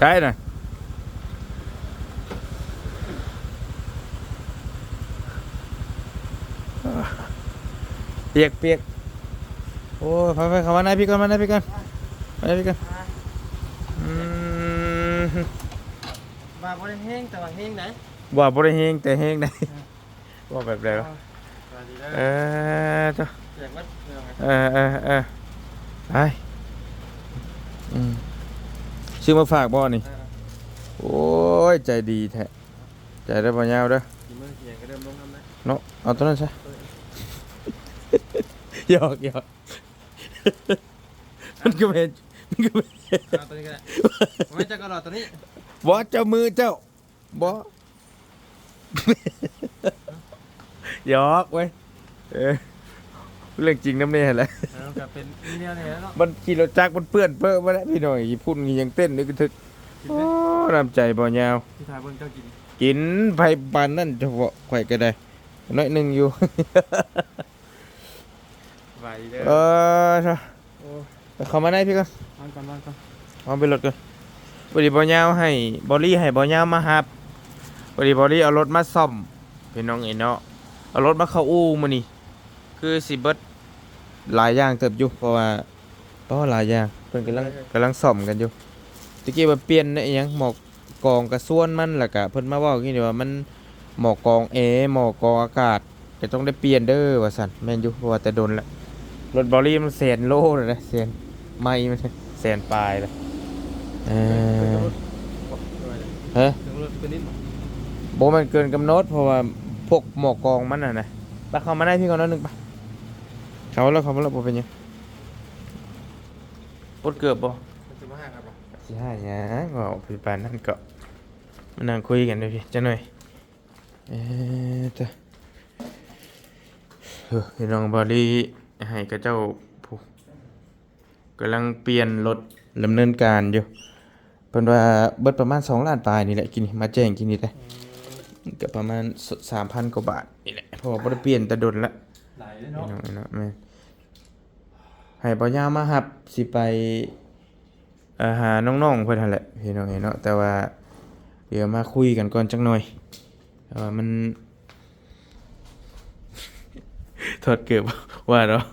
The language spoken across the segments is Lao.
ໃສ່ນະ ປຽກໆ ໂອ້ຍ ໄປໆ ເຂົ້າມາໃນພີ້ກ່ອນ ມາໃນພີ້ກ່ອນ ມາໃນພີ້ກ່ອນ ອືມ ວ່າບໍ່ໄດ້ແຮງ ແຕ່ວ່າແຮງໃດ໋ ວ່າບໍ່ໄດ້ແຮງ ແຕ່ແຮງໃດ໋ ເອີ ເວົ້າແບບໃດວະ ສະບາຍດີເດີ ເອີ ໂທ້ ແຈກເບິດ ເອີ ເອີ ເອີ ໄປ ອືມ ຊື້ມາຝາກບໍ່ນີ້ ເອີ ໂອ້ຍ ໃຈດີແທ້ ໃຈເດີ ບໍ່ຍາວເດີ ກິນມື້ທ່ຽງກໍເລີ່ມລົງນຳແລ້ວ ເນາະ ເອົາຕົວນັ້ນຊະ ເອີ ຫຍອກ ຫຍອກ ມັນກໍແມ່ນ ມັນກໍແມ່ນ ເອົາຕົວນີ້ກໍໄດ້ ບໍ່ແມ່ນ ເຈົ້າກໍຫຼອດຕົວນີ້ ບໍ່ ເຈົ້າມືເຈົ້າ ບໍ່ ຫຍອກເວີຍ ເອີ ເລື່ອງຈິງນຳແນ່ຫັ້ນແຫຼະ ເອີ ກໍເປັນແນວນີ້ແຫຼະເນາະ ມັນຂີ່ລົດຈັກມັນເປື້ອນເປິະມາແລ້ວ ພີ່ນ້ອງ ຂີ້ຝຸ່ນຂີ້ຫຍັງເຕັມນີ້ກະທຶກ ກິນເລີຍ ໂອ້ ນ້ຳໃຈບໍ່ຍາວ ຊິຖ້າເບິ່ງເຈົ້າກິນ ກິນ ໄປປານນັ້ນ ເຈົ້າ ຂ້ອຍກໍໄດ້ ໜ້ອຍໜຶ່ງຢູ່ ສະບາຍດີເດີ ເອີ ໂອ້ ເຂົ້າມາໃນພີ້ກ່ອນ ວາງກ່ອນ ວາງກ່ອນ ວາງເປັນລົດກ່ອນ ພໍດີບໍ່ຍາວໃຫ້ ບໍລີໃຫ້ບໍ່ຍາວມາຮັບ ພໍດີບໍລີເອົາລົດມາສ້ອມ ພີ່ນ້ອງເອີຍເນາະ ເອົາລົດມາເຂົ້າອູ່ມື້ນີ້ ຄືຊິເບິດຫຼາຍຢ່າງເຕີບຢູ່ ເພາະວ່າ ອໍ ຫຼາຍຢ່າງ ເພິ່ນກຳລັງ ເອີ ກຳລັງສ້ອມກັນຢູ່ ຕະກີ້ວ່າປ່ຽນອີ່ຫຍັງ ໝໍ້ກອງກະຊວນມັນ ແລ້ວກະເພິ່ນມາເວົ້າກິນນີ້ວ່າມັນ ໝໍ້ກອງແອ ໝໍ້ກອງອາກາດ ກໍຕ້ອງໄດ້ປ່ຽນເດີວ່າຊັ້ນ ແມ່ນຢູ່ ເພາະວ່າແຕ່ດົນລະ ລົດບໍລີມັນແສນໂລແລ້ວນະ ແສນ ໄມມັນແສນປາຍລະ ເອີ ຮະ ບໍ່ແມ່ນເກີນກຳນົດ ເພາະວ່າພວກໝໍ້ກອງມັນຫັ້ນນະ ໄປເຂົ້າມາໃນພີ້ກ່ອນໜ້ອຍໜຶ່ງ ໄປ ເຂົ້າມາແລ້ວ ເຂົ້າມາແລ້ວ ບໍ່ເປັນຫຍັງ ປົດເກີບບໍ່ ຊິມາຫາກັນບໍ່ ຊິຫາຫຍັງ ເວົ້າໄປປານນັ້ນເກາະ ມານັ່ງຄຸຍກັນຢູ່ພີ້ຈັກໜ້ອຍ ເອີ ເອີ ພີ່ນ້ອງ ບໍລີໃຫ້ເຂົາເຈົ້າ ຜູ້ ກຳລັງປ່ຽນລົດ ດຳເນີນການຢູ່ ເພິ່ນວ່າເບິດປະມານສອງລ້ານປາຍນີ້ແຫຼະ ກິນນີ້ ມາແຈ້ງກິນນີ້ແຫຼະ ອືມ ກໍປະມານສາມພັນກວ່າບາດນີ້ແຫຼະ ເພາະວ່າບໍ່ໄດ້ປ່ຽນແຕ່ດົນລະ ຫຼາຍເດ້ເນາະ ພີ່ນ້ອງເນາະ ແມ່ນ ໃຫ້ບໍ່ຍາວມາຮັບ ຊິໄປ ເອີ ຫານ້ອງໆເພິ່ນຫັ້ນແຫຼະ ພີ່ນ້ອງເອີຍເນາະ ແຕ່ວ່າດຽວມາຄຸຍກັນກ່ອນຈັກໜ່ອຍ ເພາະວ່າມັນ ຖອດເກີບວ່າເນາະ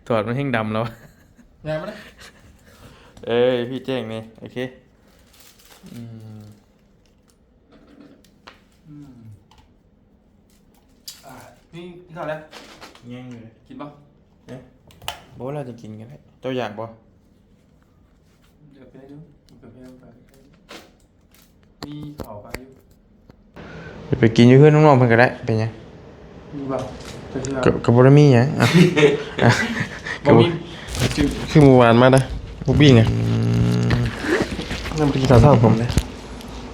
ຖອດມັນແຮ່ງດຳແລ້ວ ງາມມາເດີ ເອີ ພີ່ແຈ້ງນີ້ ໂອເຄ ອືມ. ອືມ ອ່າ ນີ້ກິນເຂົ້າແລ້ວ ຍັງຢູ່ເລີຍ ກິນບໍ່? ເອີ ບໍ່ ລາວຈະກິນກໍໄດ້ ເຈົ້າຢາກບໍ່? ດຽວໄປດູ ກາເຟ ມີເຂົ້າໄປຢູ່ ໄປກິນຢູ່ເຮືອນນ້ອງໆເພິ່ນກໍໄດ້ ເປັນຫຍັງ? ມີບໍ່? ກໍ ກໍບໍ່ໄດ້ມີຫຍັງ ອ່ະ ອ່ະ ບໍ່ມີ ຄື ຄືມື້ວານມາໄດ໋ ບໍ່ປີ້ງ ອືມ ຍັງບໍ່ໄດ້ກິນເຂົ້າເຊົ້າ ຜົມເດ້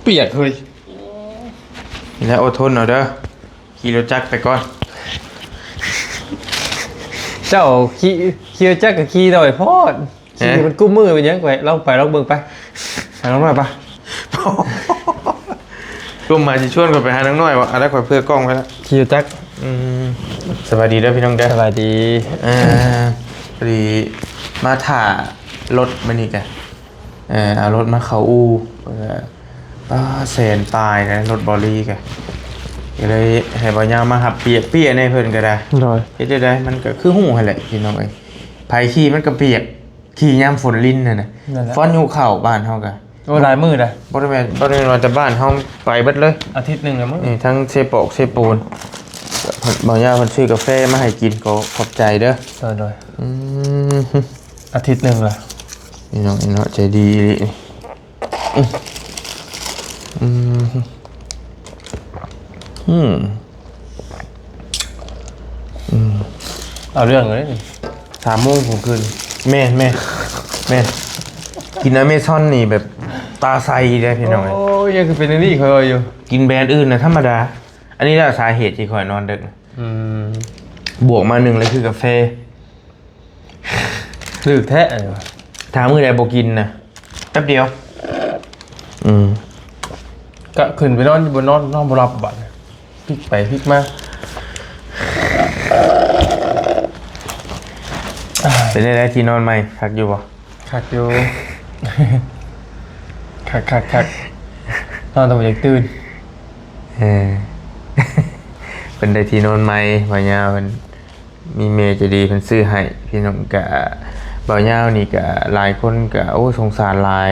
ປຽກເຮີ້ຍ ນີ້ແຫຼະ ອົດທົນເອົາເດີ ຂີ່ລົດຈັກໄປກ່ອນ ເຈົ້າຂີ່ ຂີ່ລົດຈັກກໍຂີ່ໜ້ອຍໂພດ ຮະ ຂີ່ໃຫ້ມັນກຸມມືເປັນຫຍັງ ໄປ ລອງໄປ ລອງເບິ່ງໄປ ຫານ້ອງນ້ອຍປະ ກຸມມາຊິຊວນຂ້ອຍໄປຫານ້ອງນ້ອຍບໍ່ ອັນນັ້ນຂ້ອຍເຜື່ອກ້ອງໄວ້ລະ ຂີ່ລົດຈັກ ອືມ ສະບາຍດີເດີພີ່ນ້ອງເດີ ສະບາຍດີ ເອີ ພໍດີມາຖ້າລົດມື້ນີ້ກະ ເອີ ເອົາລົດມາເຂົ້າອູ່ ເອີ ປາ ແສນປາຍນະ ລົດບໍລີກະ ກໍເລີຍໃຫ້ບ່າວຍາວມາຮັບປຽກ ເປຍແດ່ເພິ່ນກໍໄດ້ ໂດຍ ເຮັດຈັ່ງໃດ ມັນກໍຄືຮູ້ຫັ້ນແຫຼະພີ່ນ້ອງເອີຍ ໃຜຂີ່ມັນກໍປຽກ ຂີ່ຍາມຝົນລິນຫັ້ນນະ ນັ້ນແຫຼະ ຟ້ອນຍຸເຂົ້າບ້ານເຮົາກະ ໂອ້ ຫຼາຍມື້ລະ ບໍ່ໄດ້ແມ່ນ ບໍ່ໄດ້ແມ່ນວ່າແຕ່ບ້ານເຮົາ ໄປເບິດເລີຍ ອາທິດໜຶ່ງລະມື້ ນີ້ ທັງເຊປອກເຊໂປນ ບ່າວຍາວເພິ່ນຊື້ກາແຟມາໃຫ້ກິນ ກໍຂອບໃຈເດີ ໂດຍ ໂດຍ ອືມ ອາທິດໜຶ່ງລະ ນີ້ເນາະ ນີ້ເນາະ ໃຈດີອີ່ຫຼີ ອືມ ອືມ ອືມ ເອົາເລື່ອງເລີຍນີ້ ສາມໂມງຂອງຄືນ ແມ່ນ ແມ່ນ ແມ່ນ ກິນອາເມຊອນນີ້ແບບຕາໃສເດ້ພີ່ນ້ອງເອີຍ ໂອ້ຍ ຍັງຄືເປັນອັນນີ້ຂ້ອຍວ່າຢູ່ ກິນແບຣນອື່ນນະທຳມະດາ ອັນນີ້ແຫຼະສາເຫດທີ່ຂ້ອຍນອນດຶກ ອືມ ບວກມາໜຶ່ງເລີຍຄືກາແຟ ຖືກແທ້ອັນນີ້ວ່າ ຖ້າມື້ໃດບໍ່ກິນນະ ແປັບດຽວ ອືມ ກະຂຶ້ນໄປນອນຢູ່ ບໍ່ນອນ ນອນບໍ່ຫຼັບບາດນີ້ ພິກໄປພິກມາ ເປັນຈັ່ງໃດທີ່ນອນໃໝ່ ຄັກຢູ່ບໍ່? ຄັກຢູ່ ຄັກໆໆ ນອນແຕ່ບໍ່ຢາກຕື່ນ. ເອີ ເພິ່ນໄດ້ທີ່ນອນໃໝ່ ບ່າວຍາວເພິ່ນ ມີແມ່ໃຈດີເພິ່ນຊື້ໃຫ້ພີ່ນ້ອງ. ກະບ່າວຍາວນີ້ກະຫຼາຍຄົນກະ ໂອ້ ສົງສານຫຼາຍ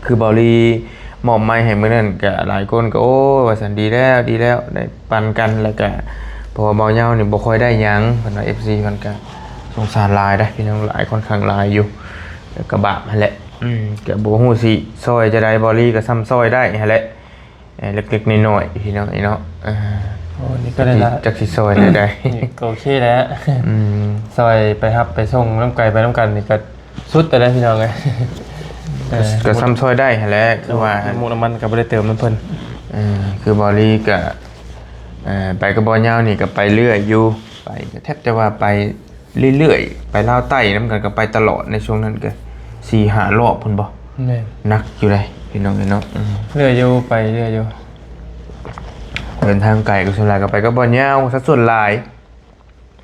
ຄືບ່າວລີມອບໄມໃຫ້ມື້ນັ້ນກະຫຼາຍຄົນກະ ໂອ້ ວ່າຊັ້ນ ດີແລ້ວ ດີແລ້ວ ໄດ້ປັນກັນ. ແລ້ວກະເພາະວ່າບ່າວຍາວນີ້ບໍ່ຄ່ອຍໄດ້ຫຍັງ ເພິ່ນວ່າ ເອັຟຊີ ເພິ່ນກະສົງສານຫຼາຍເດ້ພີ່ນ້ອງ ຫຼາຍ ຄ່ອນຂ້າງຫຼາຍຢູ່ ແລ້ວກະບາບຫັ້ນແຫຼະ. ອືມ ກະບໍ່ຮູ້ຊິຊ່ອຍຈັ່ງໃດ ບ່າວລີກະຊ່ຳຊ່ອຍໄດ້ຫັ້ນແຫຼະ. ເອີ ເລັກໆນ້ອຍໆ ພີ່ນ້ອງເອີຍເນາະ. ເອີ ໂອ້ ນີ້ກໍໄດ້ລະ ຈັກຊິຊ່ອຍແນວໃດ ນີ້ກໍໂອເຄແລ້ວ. ອືມ ຊ່ອຍໄປຮັບໄປສົ່ງນຳໄກໄປນຳກັນນີ້ກໍສຸດແລ້ວພີ່ນ້ອງເອີຍ. ເອີ ກໍຊ່ຳຊ່ອຍໄດ້ຫັ້ນແຫຼະ ຄືວ່ານ້ຳມັນກໍບໍ່ໄດ້ເຕີມນຳເພິ່ນ. ເອີ ຄືບ່າວລີກໍ ເອີ ໄປກັບບ່າວຍາວນີ້ກໍໄປເລື້ອຍຢູ່ ໄປກໍແທບຈະວ່າໄປ ເລື້ອຍໆ ໄປລາວໃຕ້ນຳກັນກໍໄປຕະຫຼອດ ໃນຊ່ວງນັ້ນກໍສີ່ຫ້າລອບພຸ້ນບໍ່? ແມ່ນ ໜັກຢູ່ເດ້ພີ່ນ້ອງເອີຍເນາະ. ອືມ ເລື້ອຍຢູ່ ໄປເລື້ອຍຢູ່ ເດີນທາງໄກກໍສ່ວນຫຼາຍກໍໄປກັບບ່າວຍາວຊະສ່ວນຫຼາຍ.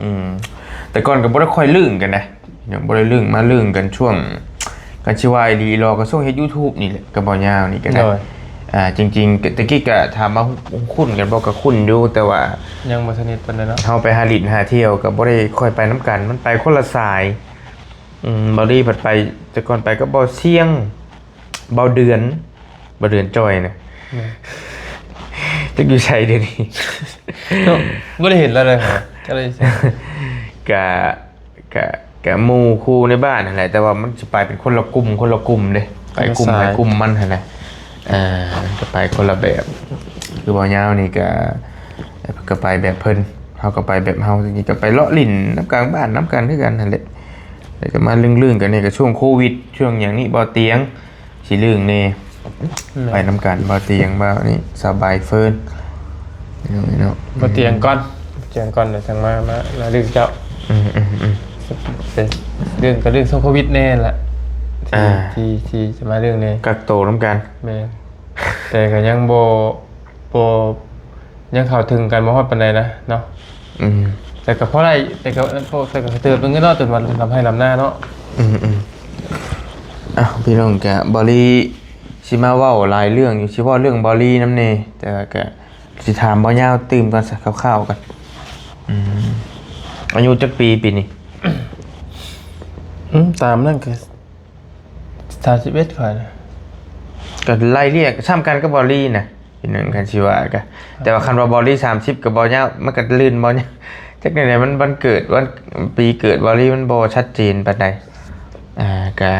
ອືມ ແຕ່ກ່ອນກໍບໍ່ໄດ້ຄ່ອຍລຶ້ງກັນເດ້ ຍັງບໍ່ໄດ້ລຶ້ງ ມາລຶ້ງກັນຊ່ວງ ກັນຊິວ່າອີ່ຫຼີອີ່ຫຼໍກໍຊ່ວງເຮັດຢູທູບນີ້ແຫຼະ ກັບບ່າວຍາວນີ້ກໍໄດ້. ໂດຍ ອ່າ ຈິງໆ ແຕ່ກີ້ກໍຖາມວ່າຄຸ້ນກັນບໍ່ ກໍຄຸ້ນຢູ່ ແຕ່ວ່າຍັງບໍ່ສະໜິດປານໃດເນາະ ເຮົາໄປຫາຫຼິ້ນຫາທ່ຽວກໍບໍ່ໄດ້ຄ່ອຍໄປນຳກັນ ມັນໄປຄົນລະສາຍ. ອືມ ບ່າວລີພັດໄປ ແຕ່ກ່ອນໄປກັບບ່າວຊຽງ ບ່າວເດືອນ ບ່າວເດືອນຈ່ອຍນະ. ແມ່ນ ຈັກຢູ່ໃສດຽວນີ້ ເນາະ ບໍ່ໄດ້ເຫັນລາວເລີຍ ຈັກໄດ້ຢູ່ໃສ. ກະ ກະ ກະໝູ່ຄູ່ໃນບ້ານຫັ້ນແຫຼະ ແຕ່ວ່າມັນຊິໄປເປັນຄົນລະກຸ່ມ ຄົນລະກຸ່ມເດ້ ໄປກຸ່ມໃຜກຸ່ມມັນຫັ້ນນະ. ເອີ ກໍໄປຄົນລະແບບ ຄືບ່າວຍາວນີ້ກະ ເພິ່ນກໍໄປແບບເພິ່ນ ເຮົາກໍໄປແບບເຮົາ ນີ້ກໍໄປເລາະຫຼິ້ນນຳກາງບ້ານນຳກັນຄືກັນຫັ້ນແຫຼະ. ແລ້ວກໍມາລຶ້ງໆກັນນີ້ກໍຊ່ວງໂຄວິດ ຊ່ວງຫຍັງນີ້ ບ່າວຕຽງຊິລຶ້ງແດ່ ແມ່ນ ໄປນຳກັນ ບ່າວຕຽງ ບ່າວນີ້ ສາວໃບ ເຟີນ ພີ່ນ້ອງເອີຍເນາະ. ບ່າວຕຽງກ່ອນ ບ່າວຕຽງກ່ອນ ແລ້ວຈັ່ງມາ ມາ ມາດຶງເຈົ້າ. ອືມໆໆ ເປັນເລື່ອງ ກໍເລື່ອງຊ່ວງໂຄວິດແນ່ລະ ທີ່ ອ່າ ທີ່ ທີ່ຈະມາເລື່ອງນີ້ ກັກໂຕນຳກັນ. ແມ່ນ ແຕ່ກໍຍັງບໍ່ ບໍ່ ຍັງເຂົ້າເຖິງກັນບໍ່ຮອດປານໃດນະເນາະ. ອືມ ແຕ່ກໍພໍໄດ້ ແຕ່ກໍ ແຕ່ກໍເຕີບເງິນເນາະ ຈົນວ່າລຳໄຮ່ລຳນາເນາະ. ອືມໆ ເອົ້າ ພີ່ນ້ອງ ກະບ່າວລີຊິມາເວົ້າຫຼາຍເລື່ອງຢູ່ ຊິເວົ້າເລື່ອງບ່າວລີນຳແດ່ ແຕ່ວ່າກະ ຊິຖາມບ່າວຍາວຕື່ມກ່ອນຊະ ຄ່າວໆກ່ອນ. ອືມ ອາຍຸຈັກປີປີນີ້? ອືມ ຕາມນັ້ນກໍສາມສິບເອັດຂ້ອຍນະ ກໍໄລ່ລຽກສ່ຳກັນກັບບ່າວລີນະ ພີ່ນ້ອງ ຄັນຊິວ່າກະ. ແຕ່ວ່າຄັນວ່າບ່າວລີສາມສິບກັບບ່າວຍາວ ມັນກໍລື່ນບ່າວຍາວ ຈັກແນວໃດ ມັນວັນເກີດ ວັນປີເກີດບ່າວລີມັນບໍ່ຊັດເຈນປານໃດ. ອ່າ ກະ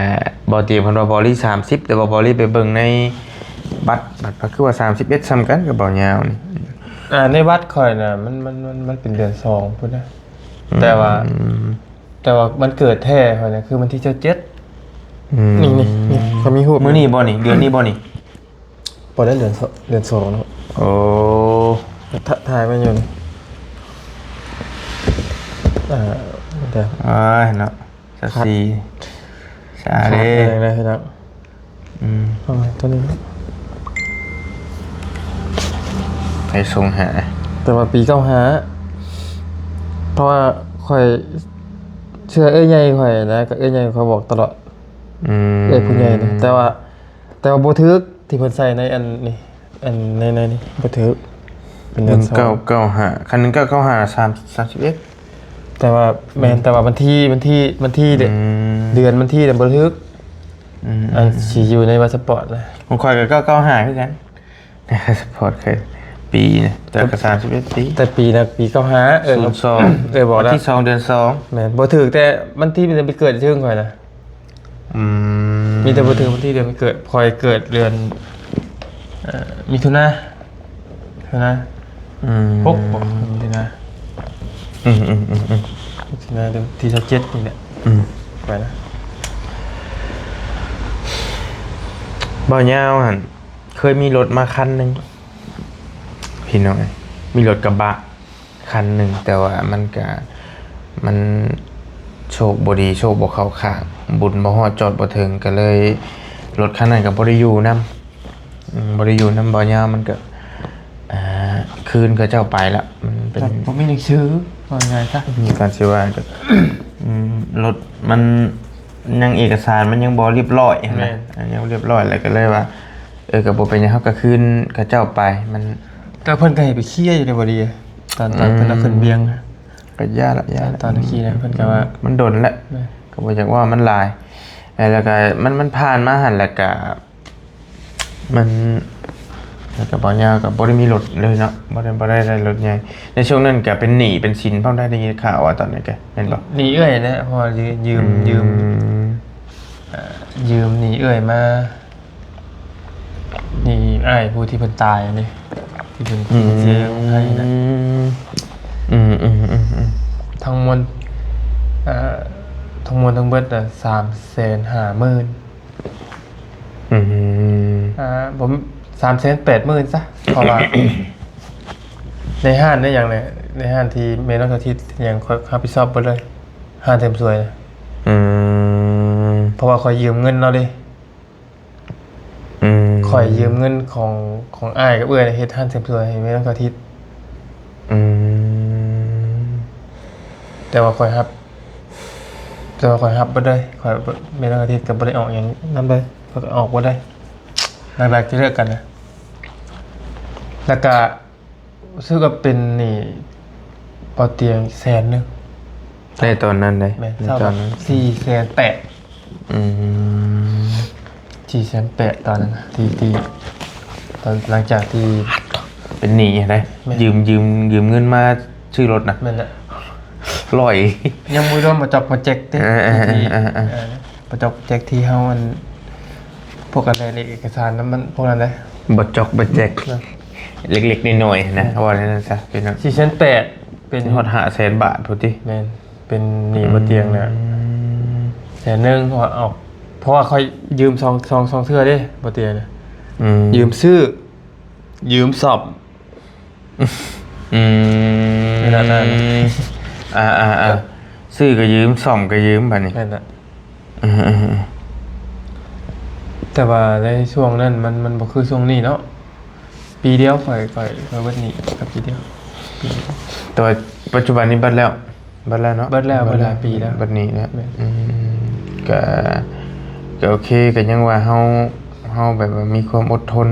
ບໍ່ຕຽງເພິ່ນວ່າບ່າວລີສາມສິບ ແຕ່ວ່າບ່າວລີໄປເບິ່ງໃນບັດ ບັດກໍຄືວ່າສາມສິບເອັດ ສ່ຳກັນກັບບ່າວຍາວນີ້. ອ່າ ໃນບັດຂ້ອຍນະ ມັນ ມັນ ມັນ ມັນເປັນເດືອນສອງພຸ້ນນະ. ອືມ ແຕ່ວ່າ ແຕ່ວ່າວັນເກີດແທ້ຂ້ອຍນະ ຄືວັນທີຊາວເຈັດ. ອືມ ນີ້ ນີ້ ນີ້ ຂ້ອຍມີຮູບ ມື້ນີ້ບໍ່ນີ້? ເດືອນນີ້ບໍ່ນີ້? ບໍ່ໄດ້ ເດືອນສອງ ເດືອນສອງເນາະ. ໂອ້ ຖ່າ ຖ່າຍໄວ້ຢູ່ນີ້. ອ່າ ດຽວ ອ້າຍເນາະ ຊາວສີ່ ຊາເດ້ ເອີ ໄດ້ ໄດ້ ໄດ້. ອືມ ເອົາໄວ້ຕົວນີ້ ໃຜສົ່ງຫາ? ແຕ່ວ່າປີເກົ້າຫ້າ ເພາະວ່າຂ້ອຍເຊື່ອເອື້ອຍໃຫຍ່ຂ້ອຍນະ ກໍເອື້ອຍໃຫຍ່ຂ້ອຍບອກຕະຫຼອດ. ອືມ ເອື້ອຍຜູ້ໃຫຍ່ນະ ແຕ່ວ່າ ແຕ່ວ່າບໍ່ຖືກ ທີ່ເພິ່ນໃສ່ໃນອັນນີ້ ອັນໃນ ໃນນີ້ບໍ່ຖືກ ເປັນເດືອນສອງ ໜຶ່ງເກົ້າເກົ້າຫ້າ ຄັນໜຶ່ງເກົ້າເກົ້າຫ້າ ສາມ ສາມສິບເອັດ. ແຕ່ວ່າ ແມ່ນ ອືມ ແຕ່ວ່າວັນທີ ວັນທີ ວັນທີເດ້ ອືມ ເດືອນວັນທີນະບໍ່ຖືກ. ອືມ ອັນ ອືມ ຊິຢູ່ໃນພາສະປອດນະ ຂອງຂ້ອຍກໍເກົ້າເກົ້າຫ້າຄືກັນ ພາສະປອດຂ້ອຍ ປີນະ ແຕ່ກໍສາມສິບເອັດປີ ແຕ່ປີນະ ປີເກົ້າຫ້າ. ເອີ ສູນສອງ ເອີ ບອກແລ້ວ ວັນທີສອງ ເດືອນສອງ. ແມ່ນ ບໍ່ຖືກແຕ່ວັນທີ ມັນໄປເກີດເທິງຂ້ອຍນະ. ອືມ ມີແຕ່ບໍ່ຖືກວັນທີເດືອນເກີດ ຂ້ອຍເກີດເດືອນ ເອີ ມິຖຸນາ ມິຖຸນາ ອືມ ຫົກບໍ ມິຖຸນາ ອືມໆໆໆ ມິຖຸນາ ເດືອນທີຊາວເຈັດນີ້ແຫຼະ. ອືມ ໄປນະ ບ່າວຍາວຫັ້ນ ເຄີຍມີລົດມາຄັນໜຶ່ງ ພີ່ນ້ອງເອີຍ ມີລົດກະບະຄັນໜຶ່ງ ແຕ່ວ່າມັນກະ ມັນໂຊກບໍ່ດີ ໂຊກບໍ່ເຂົ້າຂ້າງ ບຸນບໍ່ຮອດ ຈອດບໍ່ເຖິງ ກະເລີຍ ລົດຄັນນັ້ນກະບໍ່ໄດ້ຢູ່ນຳ ອືມ ບໍ່ໄດ້ຢູ່ນຳບ່າວຍາວ ມັນກະ ອ່າ ຄືນເຂົາເຈົ້າໄປລະ ມັນເປັນ ແບບບໍ່ມີໜັງສື ວ່າງ່າຍຊະ ມີການຊິວ່າກະ ອືມ ລົດມັນ ຍັງເອກະສານມັນຍັງບໍ່ລຽບຮ້ອຍຫັ້ນນະ ແມ່ນ ຍັງບໍ່ລຽບຮ້ອຍ ແລ້ວກໍເລີຍວ່າ ເອີ ກໍບໍ່ເປັນຫຍັງ ເຮົາກໍຄືນເຂົາເຈົ້າໄປ ມັນ ແຕ່ເພິ່ນກໍໃຫ້ໄປເຄຍຢູ່ເດ້ບໍ່ດີ ຕອນ ຕອນເພິ່ນເອົາຂຶ້ນ ອືມ ບຽງ ກໍຢ້ານລະ ຢ້ານລະ ຕອນທີ່ເຄຍເພິ່ນກໍວ່າ ມັນດົນແຫຼະ ແມ່ນ ກໍບໍ່ຢາກເວົ້າມັນຫຼາຍ ແລ້ວກໍມັນ ມັນຜ່ານມາຫັ້ນ ແລ້ວກໍ ມັນ ແລ້ວກໍບ່າວຍາວກໍບໍ່ໄດ້ມີລົດເລີຍເນາະ ບໍ່ໄດ້ ບໍ່ໄດ້ໄດ້ລົດໃຫຍ່ ໃນຊ່ວງນັ້ນກໍເປັນໜີ້ເປັນສິນພ້ອມໄດ້ ໄດ້ຍິນຂ່າວວ່າຕອນນັ້ນກໍແມ່ນບໍ່? ໜີ້ເອື້ອຍແຫຼະ ເພາະວ່າຢືມ ຢືມ ອືມ ຢືມ ເອີ ຢືມໜີ້ເອື້ອຍມາ ໜີ້ອ້າຍຜູ້ທີ່ເພິ່ນຕາຍຫັ້ນເດ້ ທີ່ເພິ່ນ ອືມ ເສຍໃຫ້ນະ ອືມໆໆໆ ທັງໝົດ ເອີ ທັງໝົດທັງເບິດນະ ສາມແສນຫ້າໝື່ນ ອືມ ອ່າ ບໍ່ ສາມແສນແປດໝື່ນຊະ ເພາະວ່າ ໃນຮ້ານໃນຫຍັງແຫຼະ ໃນຮ້ານທີ່ແມ່ນ້ອງສາທິດຫຍັງ ຂ້ອຍຮັບຜິດຊອບເບິດເລີຍ ຮ້ານເສີມສວຍນະ ອືມ ເພາະວ່າຂ້ອຍຢືມເງິນລາວເດ້ ອືມ ຂ້ອຍຢືມເງິນຂອງ ຂອງອ້າຍກັບເອື້ອຍເຮັດຮ້ານເສີມສວຍໃຫ້ແມ່ນ້ອງສາທິດ ອືມ ແຕ່ວ່າຂ້ອຍຮັບ ແຕ່ວ່າຂ້ອຍຮັບບໍ່ໄດ້ ຂ້ອຍ ແມ່ນ້ອງອາທິດກໍບໍ່ໄດ້ອອກຫຍັງນຳເລີຍ ຂ້ອຍກໍອອກບໍ່ໄດ້ ຫຼັງຈາກທີ່ເລີກກັນນະ ແລ້ວກະຮູ້ສຶກວ່າເປັນໜີ້ບໍ່ຕຽງແສນໜຶ່ງ ໃນຕອນນັ້ນເດ້ ແມ່ນ ໃນຕອນນັ້ນ ສີ່ແສນແປດ ອືມ ສີ່ແສນແປດຕອນນັ້ນນະ ທີ່ ທີ່ ຕອນຫຼັງຈາກທີ່ເປັນໜີ້ຫັ້ນໃດ ແມ່ນ ຢືມ ຢືມ ຢືມເງິນມາຊື້ລົດນະ ແມ່ນແຫຼະ ຮ້ອຍ ຍັງບໍ່ລວມບໍ່ຈອກບໍ່ແຈກເດ້ ເອີ ທີ່ ເອີ ເອີ ບໍ່ຈອກບໍ່ແຈກທີ່ເຮົາອັນ ພວກການແລ່ນເອກະສານນຳມັນພວກນັ້ນເດ້ ບໍ່ຈອກບໍ່ແຈກ ເອີ ເລັກໆນ້ອຍໆນະ ເອີ ເວົ້າແນວນັ້ນຊະ ເປັນສີ່ແສນແປດ ເປັນຮອດຫ້າແສນບາດພຸ້ນຕິ ແມ່ນ ເປັນໜີ້ບໍ່ຕຽງແລ້ວ ອືມ ແສນໜຶ່ງ ເພາະວ່າຂ້ອຍຢືມສອງ ສອງ ສອງເທື່ອເດ້ ບໍ່ຕຽງນະ ອືມ ຢືມຊື້ ຢືມສ້ອມ ອືມ ເວລານັ້ນນະ ອ່າໆໆ ຊື້ກໍຢືມ ສ້ອມກໍຢືມ ບາດນີ້ ແມ່ນລະ ອືມໆໆ ແຕ່ວ່າໃນຊ່ວງນັ້ນມັນ ມັນບໍ່ຄືຊ່ວງນີ້ເນາະ ປີດຽວຂ້ອຍ ຂ້ອຍ ຂ້ອຍເບິດໜີ້ກັບປີດຽວ ແຕ່ວ່າປັດຈຸບັນນີ້ເບິດແລ້ວ ເບິດແລ້ວເນາະ ເບິດແລ້ວ ເບິດຫຼາຍປີແລ້ວ ເບິດໜີ້ແລ້ວ ແມ່ນ ອືມ ກະ ກະໂອເຄ ກະຍັງວ່າເຮົາ ເຮົາແບບວ່າມີຄວາມອົດທົນ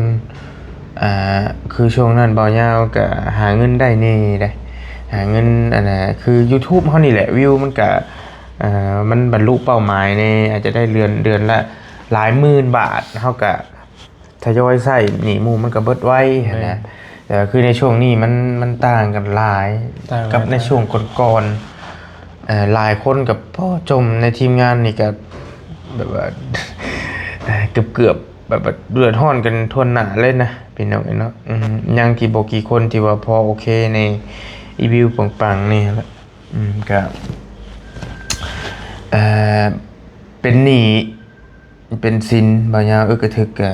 ອ່າ ຄືຊ່ວງນັ້ນບ່າວຍາວກະຫາເງິນໄດ້ແດ່ໃດ ຫາເງິນ ອັນນ່າ ຄືຢູທູບເຮົານີ້ແຫຼະ ວິວມັນກະ ເອີ ມັນບັນລຸເປົ້າໝາຍແດ່ ອາດຈະໄດ້ເດືອນ ເດືອນລະຫຼາຍໝື່ນບາດ ເຮົາກະ ທະຍອຍໃຊ້ໜີ້ໝູ່ມັນກໍເບິດໄວຫັ້ນນະ ແມ່ນ ແຕ່ວ່າຄືໃນຊ່ວງນີ້ມັນ ມັນຕ່າງກັນຫຼາຍ ຕ່າງກັນ ກັບໃນຊ່ວງກ່ອນໆ ເອີ ຫຼາຍຄົນກໍພໍຈົມໃນທີມງານນີ້ກໍແບບວ່າ ເກືອບໆ ແບບວ່າເດືອດຮ້ອນກັນທົ່ວໜ້າເລີຍນະ ພີ່ນ້ອງເອີຍເນາະ ອືມ ຍັງທີ່ບໍ່ກີ່ຄົນທີ່ວ່າພໍໂອເຄໃນອີວິວປັງໆນີ້ແຫຼະ ອືມ ກໍ ເອີ ເປັນໜີ້ ເປັນສິນ ບ່າວຍາວອຶກກະທຶກກະ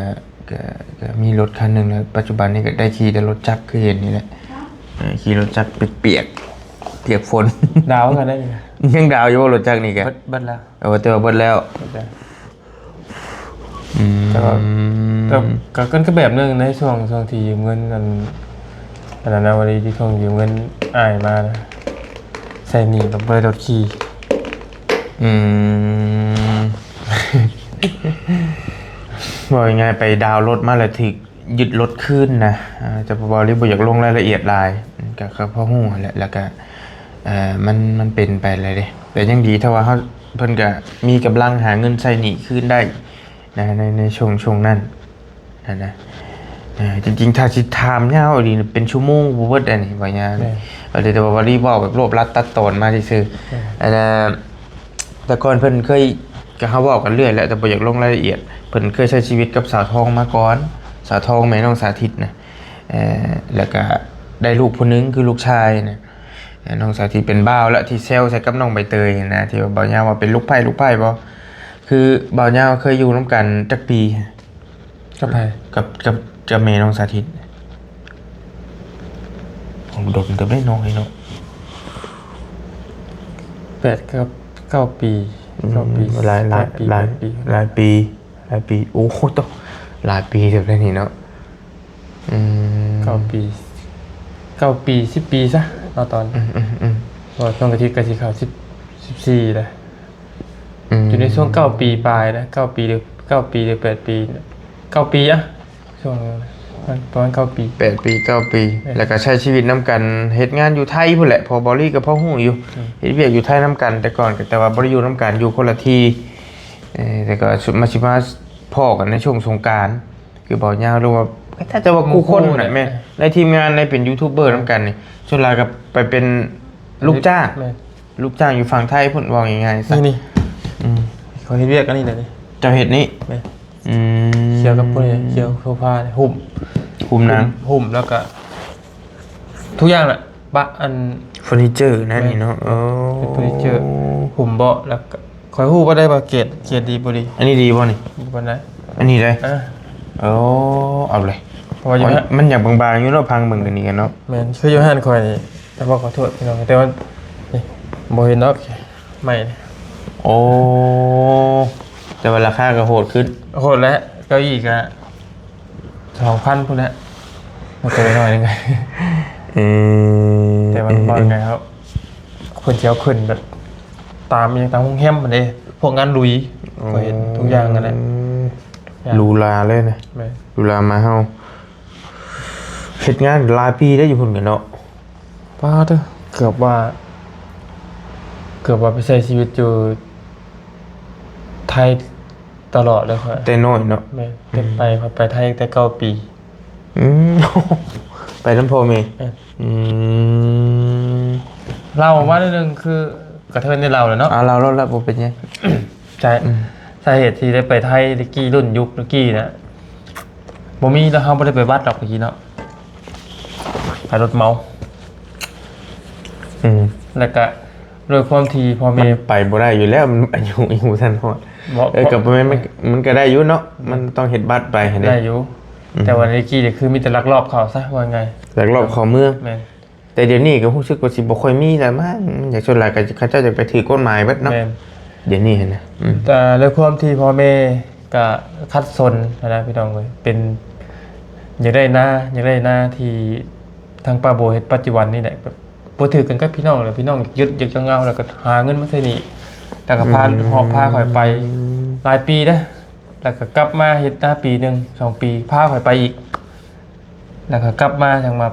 ກະ ກະມີລົດຄັນໜຶ່ງແລ້ວ ປັດຈຸບັນນີ້ກະໄດ້ຂີ່ແຕ່ລົດຈັກຄືເຫັນນີ້ແຫຼະ ເອີ ຂີ່ລົດຈັກປຽກໆ ປຽກຝົນ ດາວກັນໄດ້ນີ້ ຍັງດາວຢູ່ບໍ່ລົດຈັກນີ້ກະ ເບິດ ເບິດແລ້ວ ເອີ ແຕ່ວ່າເບິດແລ້ວ ເບິດແລ້ວ ອືມ ແຕ່ວ່າ ແຕ່ກະ ກະ ກະແບບໜຶ່ງໃນຊ່ວງ ຊ່ວງທີ່ຢືມເງິນ ອັນ ອັນນັ້ນນະ ວັນນີ້ທີ່ທວງຢືມເງິນອ້າຍມານະ ໃຊ້ໜີ້ແບບບໍ່ໄດ້ລົດຂີ່ ອືມ ເວົ້າງ່າຍໆ ໄປດາວລົດມາແລ້ວຖືກຍຶດລົດຄືນນະ ອາ ແຕ່ເວົ້າເລີຍບໍ່ຢາກລົງລາຍລະອຽດຫຼາຍ ກະ ກະພໍຮູ້ຫັ້ນແຫຼະ ແລ້ວກະ ເອີ ມັນ ມັນເປັນໄປແລ້ວເດ້ ແຕ່ຍັງດີຖ້າວ່າເຮົາ ເພິ່ນກະມີກຳລັງຫາເງິນໃຊ້ໜີ້ຄືນໄດ້ ນະ ໃນ ໃນຊ່ວງ ຊ່ວງນັ້ນຫັ້ນນະ ເອີ ຈິງໆ ຖ້າຊິຖາມຍາວອີ່ຫຼີເປັນຊົ່ວໂມງບໍ່ເບິດໄດ໋ນີ້ ບ່າວຍາວ ແມ່ນ ແຕ່ວ່າ ວ່າ ວ່າເວົ້າແບບລວບລັດຕັດຕອນມາຊື່ໆ ແມ່ນ ອັນນ່າ ແຕ່ກ່ອນເພິ່ນເຄີຍ ກໍເຮົາເວົ້າກັນເລື້ອຍແຫຼະ ແຕ່ບໍ່ຢາກລົງລາຍລະອຽດ ເພິ່ນເຄີຍໃຊ້ຊີວິດກັບສາວທອງມາກ່ອນ ສາວທອງແມ່ນ້ອງສາທິດນະ ເອີ ແລ້ວກະໄດ້ລູກຜູ້ໜຶ່ງຄືລູກຊາຍນະ ເອີ ນ້ອງສາທິດເປັນບ່າວແລ້ວ ທີ່ແຊວໃສ່ກັບນ້ອງໃບເຕີຍນະ ທີ່ວ່າບ່າວຍາວວ່າເປັນລູກໃພ້ ລູກໃພ້ບໍ່ ຄືບ່າວຍາວເຄີຍຢູ່ນຳກັນຈັກປີ? ກັບໃຜ? ກັບ ກັບ ກັບແມ່ນ້ອງສາທິດ ໂອ້ ດົນເຕີບເດ້ເນາະ ເນາະ ແປດ ເກົ້າ ເກົ້າປີ ອືມ ເກົ້າປີ ຫຼາຍ ຫຼາຍ ແປດປີ ຫຼາຍ ແປດປີ ຫຼາຍປີ ຫຼາຍປີ ໂອ້ໂຫ ໂຕ ຫຼາຍປີເຕີບເດ້ນີ້ເນາະ ອືມ ເກົ້າປີ ເກົ້າປີ ສິບປີຊະເນາະ ຕອນ ອືມໆໆ ເພາະວ່າຊ່ວງອາທິດກໍຊິເຂົ້າສິບ ສິບສີ່ແລ້ວ ອືມ ຢູ່ໃນຊ່ວງເກົ້າປີປາຍນະ ເກົ້າປີ ຫຼື ເກົ້າປີ ຫຼື ແປດປີ ເກົ້າປີອະ ຊ່ວງນັ້ນປະມານເກົ້າປີ ແປດປີ ເກົ້າປີ ເອີ ແລ້ວກໍໃຊ້ຊີວິດນຳກັນ ເຮັດງານຢູ່ໄທພຸ້ນແຫຼະ ເພາະເບົາລີກໍພໍຮູ້ຢູ່ ອືມ ເຮັດວຽກຢູ່ໄທນຳກັນແຕ່ກ່ອນ ແຕ່ວ່າບໍ່ໄດ້ຢູ່ນຳກັນ ຢູ່ຄົນລະທີ່ ເອີ ແຕ່ກໍມາ ຊິມາພໍ້ກັນໃນຊ່ວງສົງການ ຄືເບົາຍາວ ຫຼືວ່າ ຖ້າຈະວ່າ ໝູ່ຄູ່ຄົນ ໝູ່ຄູ່ ນະ ແມ່ນ ເອີ ໃນທີມງານ ໃນເປັນຢູທູບເບີນຳກັນນີ້ ສ່ວນຫຼາຍກໍໄປເປັນລູກຈ້າງ ແມ່ນ ລູກຈ້າງຢູ່ຝັ່ງໄທພຸ້ນ ເວົ້າງ່າຍໆຊະ ນີ້ ອືມ ຂ້ອຍເຮັດວຽກອັນນີ້ແຫຼະນີ້ ເຈົ້າເຮັດນີ້ ແມ່ນ ອືມ ຂຽວກັບພວກນີ້ ຂຽວໂຊຟາ ຫຸ້ມ ຫຸ້ມໜັງ ຫຸ້ມ ຫຸ້ມ ແລ້ວກໍທຸກຢ່າງແຫຼະ ບະ ອັນ ເຟີນີເຈີນະ ແມ່ນ ນີ້ເນາະ ໂອ້ ເປັນເຟີນີເຈີ ຫຸ້ມເບາະ ແລ້ວກໍ ຂ້ອຍຮູ້ບໍ່ໄດ້ວ່າເກຣດ ເກຣດດີບໍ່ດີ ອັນນີ້ດີບໍ່ນີ້ ບໍ່ປານໃດ ອັນນີ້ເດ້ ເອີ ໂອ້ ເອົາເລີຍ ເພາະວ່າຢູ່ ໂອ້ຍ ຮ້ານ ມັນຢາກບາງໆຢູ່ເນາະ ພັງເບິ່ງກັນນີ້ກັນເນາະ ແມ່ນ ຄືຢູ່ຮ້ານຂ້ອຍນີ້ ແຕ່ວ່າຂໍໂທດພີ່ນ້ອງ ແຕ່ວ່າ ນີ້ ບໍ່ເຫັນດອກ ໄມ້ນີ້ ໂອ້ ແຕ່ວ່າລາຄາກໍໂຫດຂຶ້ນ ໂຫດແຫຼະ ເກົ້າອີກະ ສອງພັນພຸ້ນແຫຼະ ມັນກໍໄດ້ໜ້ອຍໜຶ່ງ ເອີ ແຕ່ມັນບໍ່ໄດ້ເຮົາ ເພິ່ນຊິເອົາຂຶ້ນແບບ ຕາມຫຍັງ ຕາມໂຮງແຮມຫັ້ນເດ້ ພວກງານລຸຍ ໂອ້ ກໍເຫັນທຸກຢ່າງຫັ້ນແຫຼະ ອືມ ຫຼູຫຼາເລີຍນະ ແມ່ນ ຫຼູຫຼາມາເຮົາ ເຮັດງານຫຼາຍປີໄດ້ຢູ່ພຸ້ນກັນເນາະ ປາດເດີ ເກືອບວ່າ ເກືອບວ່າໄປໃຊ້ຊີວິດຢູ່ໄທຕະຫຼອດເລີຍຂ້ອຍ ແຕ່ນ້ອຍເນາະ ແມ່ນ ອືມ ໄປ ຂ້ອຍໄປໄທຕັ້ງແຕ່ເກົ້າປີ ອືມ ໄປນຳພໍ່ແມ່ ເອີ ອືມ ເລົ່າມາໜ້ອຍໜຶ່ງ ຄືກະເທີນໄດ້ເລົ່າແລ້ວເນາະ ອ່າ ເລົ່າໂລດລະ ບໍ່ເປັນຫຍັງ ໃຊ່ ອືມ ສາເຫດທີ່ໄດ້ໄປໄທແຕ່ກີ້ ລຸ້ນຍຸກແຕ່ກີ້ນະ ບໍ່ມີ ແລ້ວເຮົາບໍ່ໄດ້ໄປວັດດອກແຕ່ກີ້ເນາະ ໄປລົດເມົາ ອືມ ແລ້ວກະດ້ວຍຄວາມທີ່ພໍ່ແມ່ ມັນໄປບໍ່ໄດ້ຢູ່ແລ້ວ ມັນອາຍຸ ອາຍຸບໍ່ທັນຮອດ ເອີ ກໍບໍ່ແມ່ນ ມັນ ມັນກໍໄດ້ຢູ່ເນາະ ມັນຕ້ອງເຮັດບັດໄປຫັ້ນເດ້ ໄດ້ຢູ່ ອືມ ແຕ່ວ່າແຕ່ກີ້ນີ້ຄືມີແຕ່ລັກລອບເຂົ້າຊະ ວ່າງ່າຍ ລັກລອບເຂົ້າເມືອງ ແມ່ນ ແຕ່ດຽວນີ້ກໍຮູ້ສຶກວ່າຊິບໍ່ຄ່ອຍມີແລ້ວມັ້ງ ມັນຢາກ ສ່ວນຫຼາຍກໍເຂົາເຈົ້າຢາກໄປຖືກກົດໝາຍເບິດເນາະ ແມ່ນ ດຽວນີ້ຫັ້ນນະ ອືມ ແຕ່ດ້ວຍຄວາມທີ່ພໍ່ແມ່ກໍຂັດສົນຫັ້ນນະ ພີ່ນ້ອງເອີຍ ເປັນ ຢາກໄດ້ນາ ຢາກໄດ້ນາທີ່ທາງປ້າໂບເຮັດປັດຈຸບັນນີ້ແຫຼະ ແບບບໍ່ຖືກກັນກັບພີ່ນ້ອງ ແລ້ວພີ່ນ້ອງຢາກຍຶດ ຢາກຈະເຫງົາ ແລ້ວກໍຫາເງິນມາໃຊ້ໜີ້ ແລ້ວກໍພາ ອືມ ຫອບພາຂ້ອຍໄປຫຼາຍປີເດ້ ແລ້ວກໍກັບມາເຮັດນາປີໜຶ່ງສອງປີ ພາຂ້ອຍໄປອີກ ແລ້ວກໍກັບມາຈັ່ງມາ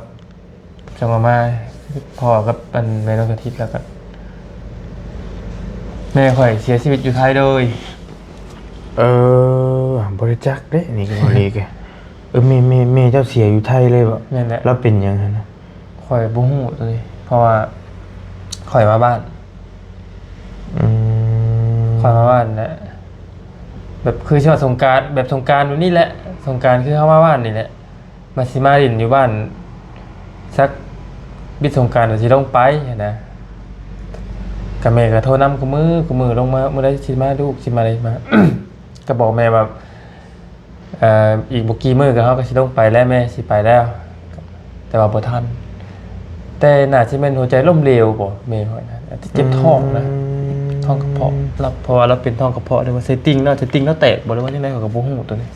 ຈັ່ງມາ ມາພໍ້ກັບອັນແມ່ນ້ອງສາທິດ ແລ້ວກໍແມ່ຂ້ອຍເສຍຊີວິດຢູ່ໄທເລີຍ ເອີ ບໍ່ໄດ້ຈັກເດ້ ນີ້ກໍບໍ່ດີກະ ເອີ ແມ່ ແມ່ ແມ່ເຈົ້າເສຍຢູ່ໄທເລີຍບໍ? ແມ່ນແຫຼະ ລາວເປັນຫຍັງຫັ້ນນະ? ຂ້ອຍບໍ່ຮູ້ໂຕນີ້ ເພາະວ່າຂ້ອຍມາບ້ານ ອືມ ຂ້ອຍມາບ້ານແຫຼະ ແບບຄືຊິວ່າສົງການ ແບບສົງການແບບນີ້ແຫຼະ ສົງການຄືເຮົາມາບ້ານນີ້ແຫຼະ ວ່າຊິມາຫຼິ້ນຢູ່ບ້ານ ສັກບິດສົງການຊິລົງໄປຫັ້ນນະ ກະແມ່ກະໂທນຳຄູ່ມື້ ຄູ່ມື້ ລົງມາມື້ໃດຊິມາ ລູກຊິມາ ໄດ້ມາ ກະບອກແມ່ວ່າ ເອີ ອີກບໍ່ກີ້ມື້ກໍເຮົາກໍຊິລົງໄປແລ້ວ ແມ່ຊິໄປແລ້ວ ແຕ່ວ່າບໍ່ທັນ ແຕ່ໜ້າຊິແມ່ນຫົວໃຈລົ້ມເຫຼວບໍ ແມ່ຂ້ອຍນະ ອາດຈະເຈັບທ້ອງນະ ອືມ ທ້ອງກະເພາະ ລາວ ເພາະວ່າລາວເປັນທ້ອງກະເພາະ ຫຼືວ່າໄສ້ຕິ່ງເນາະ ໄສ້ຕິ່ງລາວແຕກບໍ ຫຼືວ່າຈັ່ງໃດ ຂ້ອຍກໍບໍ່ຮູ້ໂຕນີ້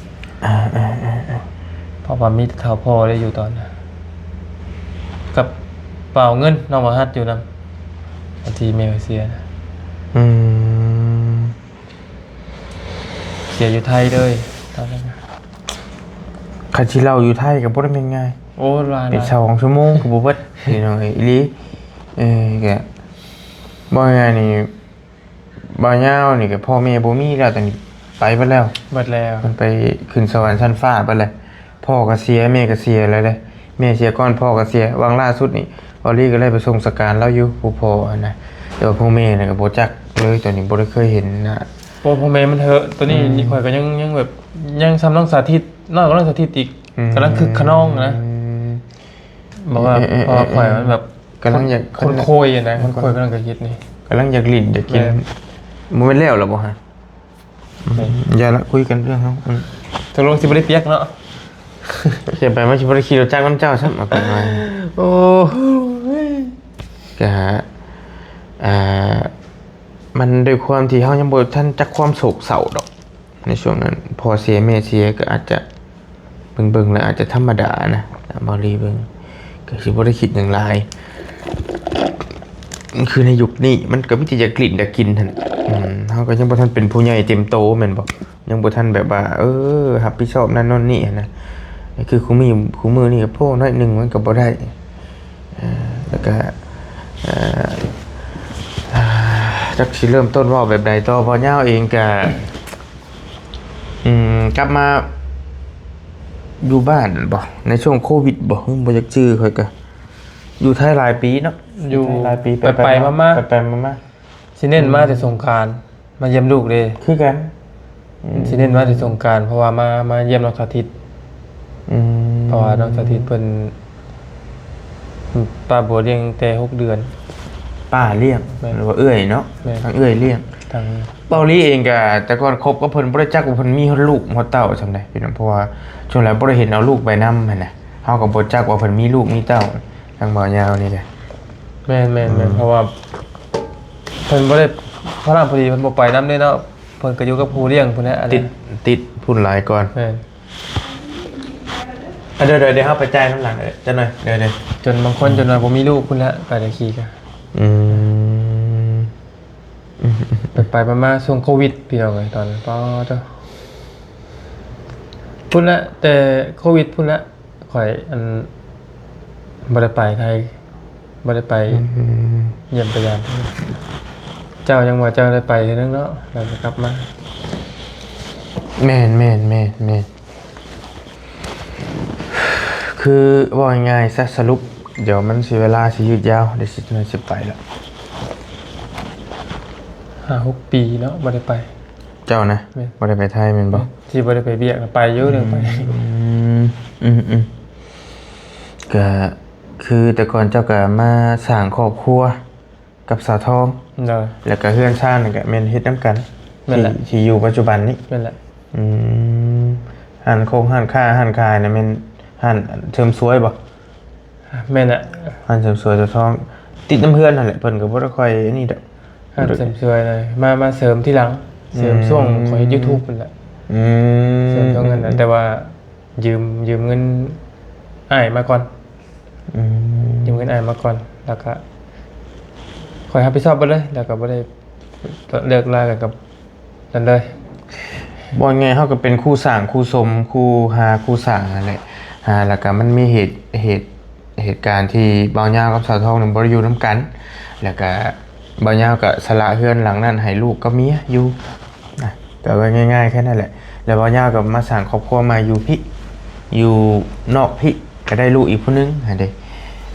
ອ່າໆໆໆ ເພາະວ່າມີແຕ່ເຖົ້າພໍ່ໄດ້ຢູ່ຕອນນັ້ນ ກັບເປົາເງິນນ້ອງບໍ່ຮັດຢູ່ນຳ ຕອນທີ່ແມ່ຂ້ອຍເສຍນະ ອືມ ເສຍຢູ່ໄທເລີຍຕອນນັ້ນນະ ຄັນຊິເລົ່າຢູ່ໄທກໍບໍ່ໄດ້ແມ່ນງ່າຍ ໂອ້ ວ່າເປັນສອງຊົ່ວໂມງກໍບໍ່ເບິດ ພີ່ນ້ອງເອີຍ ອີ່ຫຼີ ເອີ ກໍເວົ້າງ່າຍໆນີ້ ບ່າວຍາວນີ້ກໍພໍ່ແມ່ບໍ່ມີແລ້ວ ຕອນນີ້ໄປເບິດແລ້ວ ເບິດແລ້ວ ເພິ່ນໄປຂຶ້ນສະຫວັນຊັ້ນຟ້າເບິດແລ້ວ ພໍ່ກໍເສຍ ແມ່ກໍເສຍແລ້ວເດ້ ແມ່ເສຍກ່ອນ ພໍ່ກໍເສຍ ຫວ່າງລ່າສຸດນີ້ ເບົາລີກໍໄດ້ໄປສົ່ງສະການລາວຢູ່ ຜູ້ພໍ່ຫັ້ນນະ ແຕ່ວ່າຜູ້ແມ່ນະກໍບໍ່ຈັກເລີຍ ຕອນນີ້ບໍ່ໄດ້ເຄີຍເຫັນໜ້າ ໂອ້ ພໍ່ແມ່ມັນເຖາະ ຕອນນີ້ ອືມ ຂ້ອຍກໍຍັງ ຍັງແບບ ຍັງສ່ຳນ້ອງສາທິດ ນ້ອຍກວ່ານ້ອງສາທິດອີກ ອືມ ກຳລັງຄຶກຂະນອງນະ ອືມ ບອກວ່າ ເອີໆໆໆ ເພາະວ່າຂ້ອຍມັນແບບ ກຳລັງຢາກ ຄົນ ຄົນໂຄຍນະ ເອີ ຄົນໂຄຍກຳລັງຈະເຮັດນີ້ ກຳລັງຢາກຫຼິ້ນຢາກກິນ ແມ່ນ ບໍ່ແມ່ນແລ້ວລະບໍ່ຮະ? ແມ່ນ ຢ່າລະ ຄຸຍກັນເລື່ອງເຮົາ ອືມ ຕົກລົງຊິບໍ່ໄດ້ປຽກເນາະ ຊິໄປ ມັນຊິບໍ່ໄດ້ຂີ່ລົດຈັກນຳເຈົ້າຊ້ຳ ເອົາໄປໜ້ອຍ ໂອ້ຍ ກະ ອ່າ ມັນດ້ວຍຄວາມທີ່ເຮົາຍັງບໍ່ທັນຈັກຄວາມໂສກເສົ້າດອກ ໃນຊ່ວງນັ້ນ ພໍ່ເສຍແມ່ເສຍກໍອາດຈະ ເບິ່ງໆແລ້ວອາດຈະທຳມະດານະ ຕາມເບົາລີເບິ່ງ ກໍຊິບໍ່ໄດ້ຄິດຫຍັງຫຼາຍ ຄືໃນຍຸກນີ້ມັນກໍມີແຕ່ຢາກຫຼິ້ນຢາກກິນຫັ້ນແຫຼະ. ອືມ ເຮົາກໍຍັງບໍ່ທັນເປັນຜູ້ໃຫຍ່ເຕັມໂຕແມ່ນບໍ່? ຍັງບໍ່ທັນແບບວ່າ ເອີ ຮັບຜິດຊອບນັ້ນໂນ່ນນີ້ຫັ້ນນະ. ຄືຄູ່ມື້ ຄູ່ມື້ນີ້ກໍໂພດໜ້ອຍໜຶ່ງມັນກໍບໍ່ໄດ້. ເອີ ແລ້ວກໍ ເອີ ຈັກຊິເລີ່ມຕົ້ນເວົ້າແບບໃດຕໍ່. ບໍ່ຍາວເອງກໍ ອືມ ກັບມາຢູ່ບ້ານບໍ່ ໃນຊ່ວງໂຄວິດບໍ່? ບໍ່ຈັກຈື່ ຂ້ອຍກໍຢູ່ໄທຫຼາຍປີເນາະ. ຢູ່ ໄທຫຼາຍປີ ໄປໆມາໆ ໄປໆມາໆ. ຊິເນັ້ນມາແຕ່ສົງການ ມາຢ້ຽມລູກເດ້. ຄືກັນ ອືມ ຊິເນັ້ນມາແຕ່ສົງການ ເພາະວ່າມາ ມາຢ້ຽມນ້ອງສາທິດ. ອືມ ເພາະວ່ານ້ອງສາທິດເພິ່ນ ປ້າບົວລ້ຽງແຕ່ຫົກເດືອນ. ປ້າລ້ຽງ ແມ່ນ ຫຼືວ່າເອື້ອຍເນາະ? ແມ່ນ ທາງເອື້ອຍລ້ຽງ. ທາງ ເບົາລີເອງກະ ແຕ່ກ່ອນຄົບກັບເພິ່ນບໍ່ໄດ້ຈັກວ່າເພິ່ນມີຮອດລູກຮອດເຕົ້າຊ່ຳໃດພີ່ນ້ອງ ເພາະວ່າຊ່ວງແລກບໍ່ໄດ້ເຫັນເອົາລູກໄປນຳຫັ້ນນະ. ເຮົາກໍບໍ່ຈັກວ່າເພິ່ນມີລູກມີເຕົ້າ ທາງເບົາຍາວນີ້ແຫຼະ. ແມ່ນໆໆ ອືມ ເພາະວ່າເພິ່ນບໍ່ໄດ້ ພະລາມພໍດີເພິ່ນບໍ່ໄປນຳເດ້ເນາະ. ເພິ່ນກໍຢູ່ກັບຜູ້ລ້ຽງພຸ້ນແຫຼະ ອັນ ຕິດ ຕິດພຸ້ນຫຼາຍກ່ອນ. ແມ່ນ ເອີ ດຽວ ດຽວ ດຽວເຮົາໄປຈ່າຍນຳຫຼັງ ເອີ ຈັກໜ່ອຍ ດຽວ ດຽວ ຈົນບາງຄົນ ອືມ ຈົນວ່າບໍ່ມີລູກພຸ້ນແຫຼະ ໄປໄດ້ຂີ່ກະ ອືມ ໄປໆມາໆ ຊ່ວງໂຄວິດ ພີ່ນ້ອງເອີຍ ຕອນນັ້ນ ປາດໂທ້ ພຸ້ນແຫຼະ ແຕ່ໂຄວິດພຸ້ນແຫຼະ ຂ້ອຍ ອັນ ບໍ່ໄດ້ໄປໄທ ບໍ່ໄດ້ໄປ ອືມ ຢ້ຽມໄປຢາມ. ເຈົ້າຍັງວ່າເຈົ້າໄດ້ໄປເທື່ອໜຶ່ງເນາະ ແລ້ວກໍກັບມາ. ແມ່ນໆໆໆ ຄືເວົ້າງ່າຍໆຊະ ສະຫຼຸບ ດຽວມັນຊິເວລາຊິຍືດຍາວ ດຽວຊິ ຊິໄປລະ ຫ້າຫົກປີເນາະ ບໍ່ໄດ້ໄປ. ເຈົ້ານະ? ແມ່ນ ບໍ່ໄດ້ໄປໄທແມ່ນບໍ່? ແມ່ນ ທີ່ບໍ່ໄດ້ໄປວຽກນະ ໄປຢູ່ ອືມ ໄດ້ໄປ. ອືມໆ ກະຄືແຕ່ກ່ອນເຈົ້າກະມາສ້າງຄອບຄົວກັບສາວທອງ ໂດຍ ແລ້ວກະເຮືອນຊານນີ້ກະແມ່ນເຮັດນຳກັນ ແມ່ນແຫຼະ ທີ່ ທີ່ຢູ່ປັດຈຸບັນນີ້. ແມ່ນແຫຼະ. ອືມ ຮ້ານຄົງຮ້ານຄ້າຮ້ານຂາຍນະ ແມ່ນຮ້ານເສີມສວຍບໍ່? ແມ່ນແຫຼະ ຮ້ານເສີມສວຍສາວທອງ ຕິດນຳເຮືອນຫັ້ນແຫຼະ ເພິ່ນກໍບໍ່ໄດ້ຄ່ອຍອັນນີ້ດອກ. ຮ້ານເສີມສວຍນະ ມາ ມາເສີມທີຫຼັງ ເສີມ ອືມ ຊ່ວງຂ້ອຍເຮັດຢູທູບຫັ້ນແຫຼະ. ອືມ ເສີມຊ່ວງນັ້ນນະ ອືມ ແຕ່ວ່າຢືມ ຢືມເງິນອ້າຍມາກ່ອນ. ອືມ ຢືມເງິນອ້າຍມາກ່ອນ ແລ້ວກະຂ້ອຍຮັບຜິດຊອບເບິດເລີຍ ແລ້ວກະບໍ່ໄດ້ເລີກລາກັນກັບ ນັ້ນເລີຍ. ເວົ້າງ່າຍໆ ເຮົາກໍເປັນຄູ່ສ້າງຄູ່ສົມ ຄູ່ຫາຄູ່ສ້າງຫັ້ນແຫຼະ ຫາ ແລ້ວກໍມັນມີເຫດ ເຫດ ເຫດການທີ່ບ່າວຍາວກັບສາວທອງນັ້ນບໍ່ໄດ້ຢູ່ນຳກັນ ແລ້ວກໍບ່າວຍາວກໍສະຫຼະເຮືອນຫຼັງນັ້ນໃຫ້ລູກກັບເມຍຢູ່ນະ ກໍເວົ້າງ່າຍໆ ແຄ່ນັ້ນແຫຼະ. ແລ້ວບ່າວຍາວກໍມາສ້າງຄອບຄົວໃໝ່ຢູ່ພີ້ ຢູ່ນອກພີ້ ກໍໄດ້ລູກອີກຜູ້ໜຶ່ງຫັ້ນເດ້.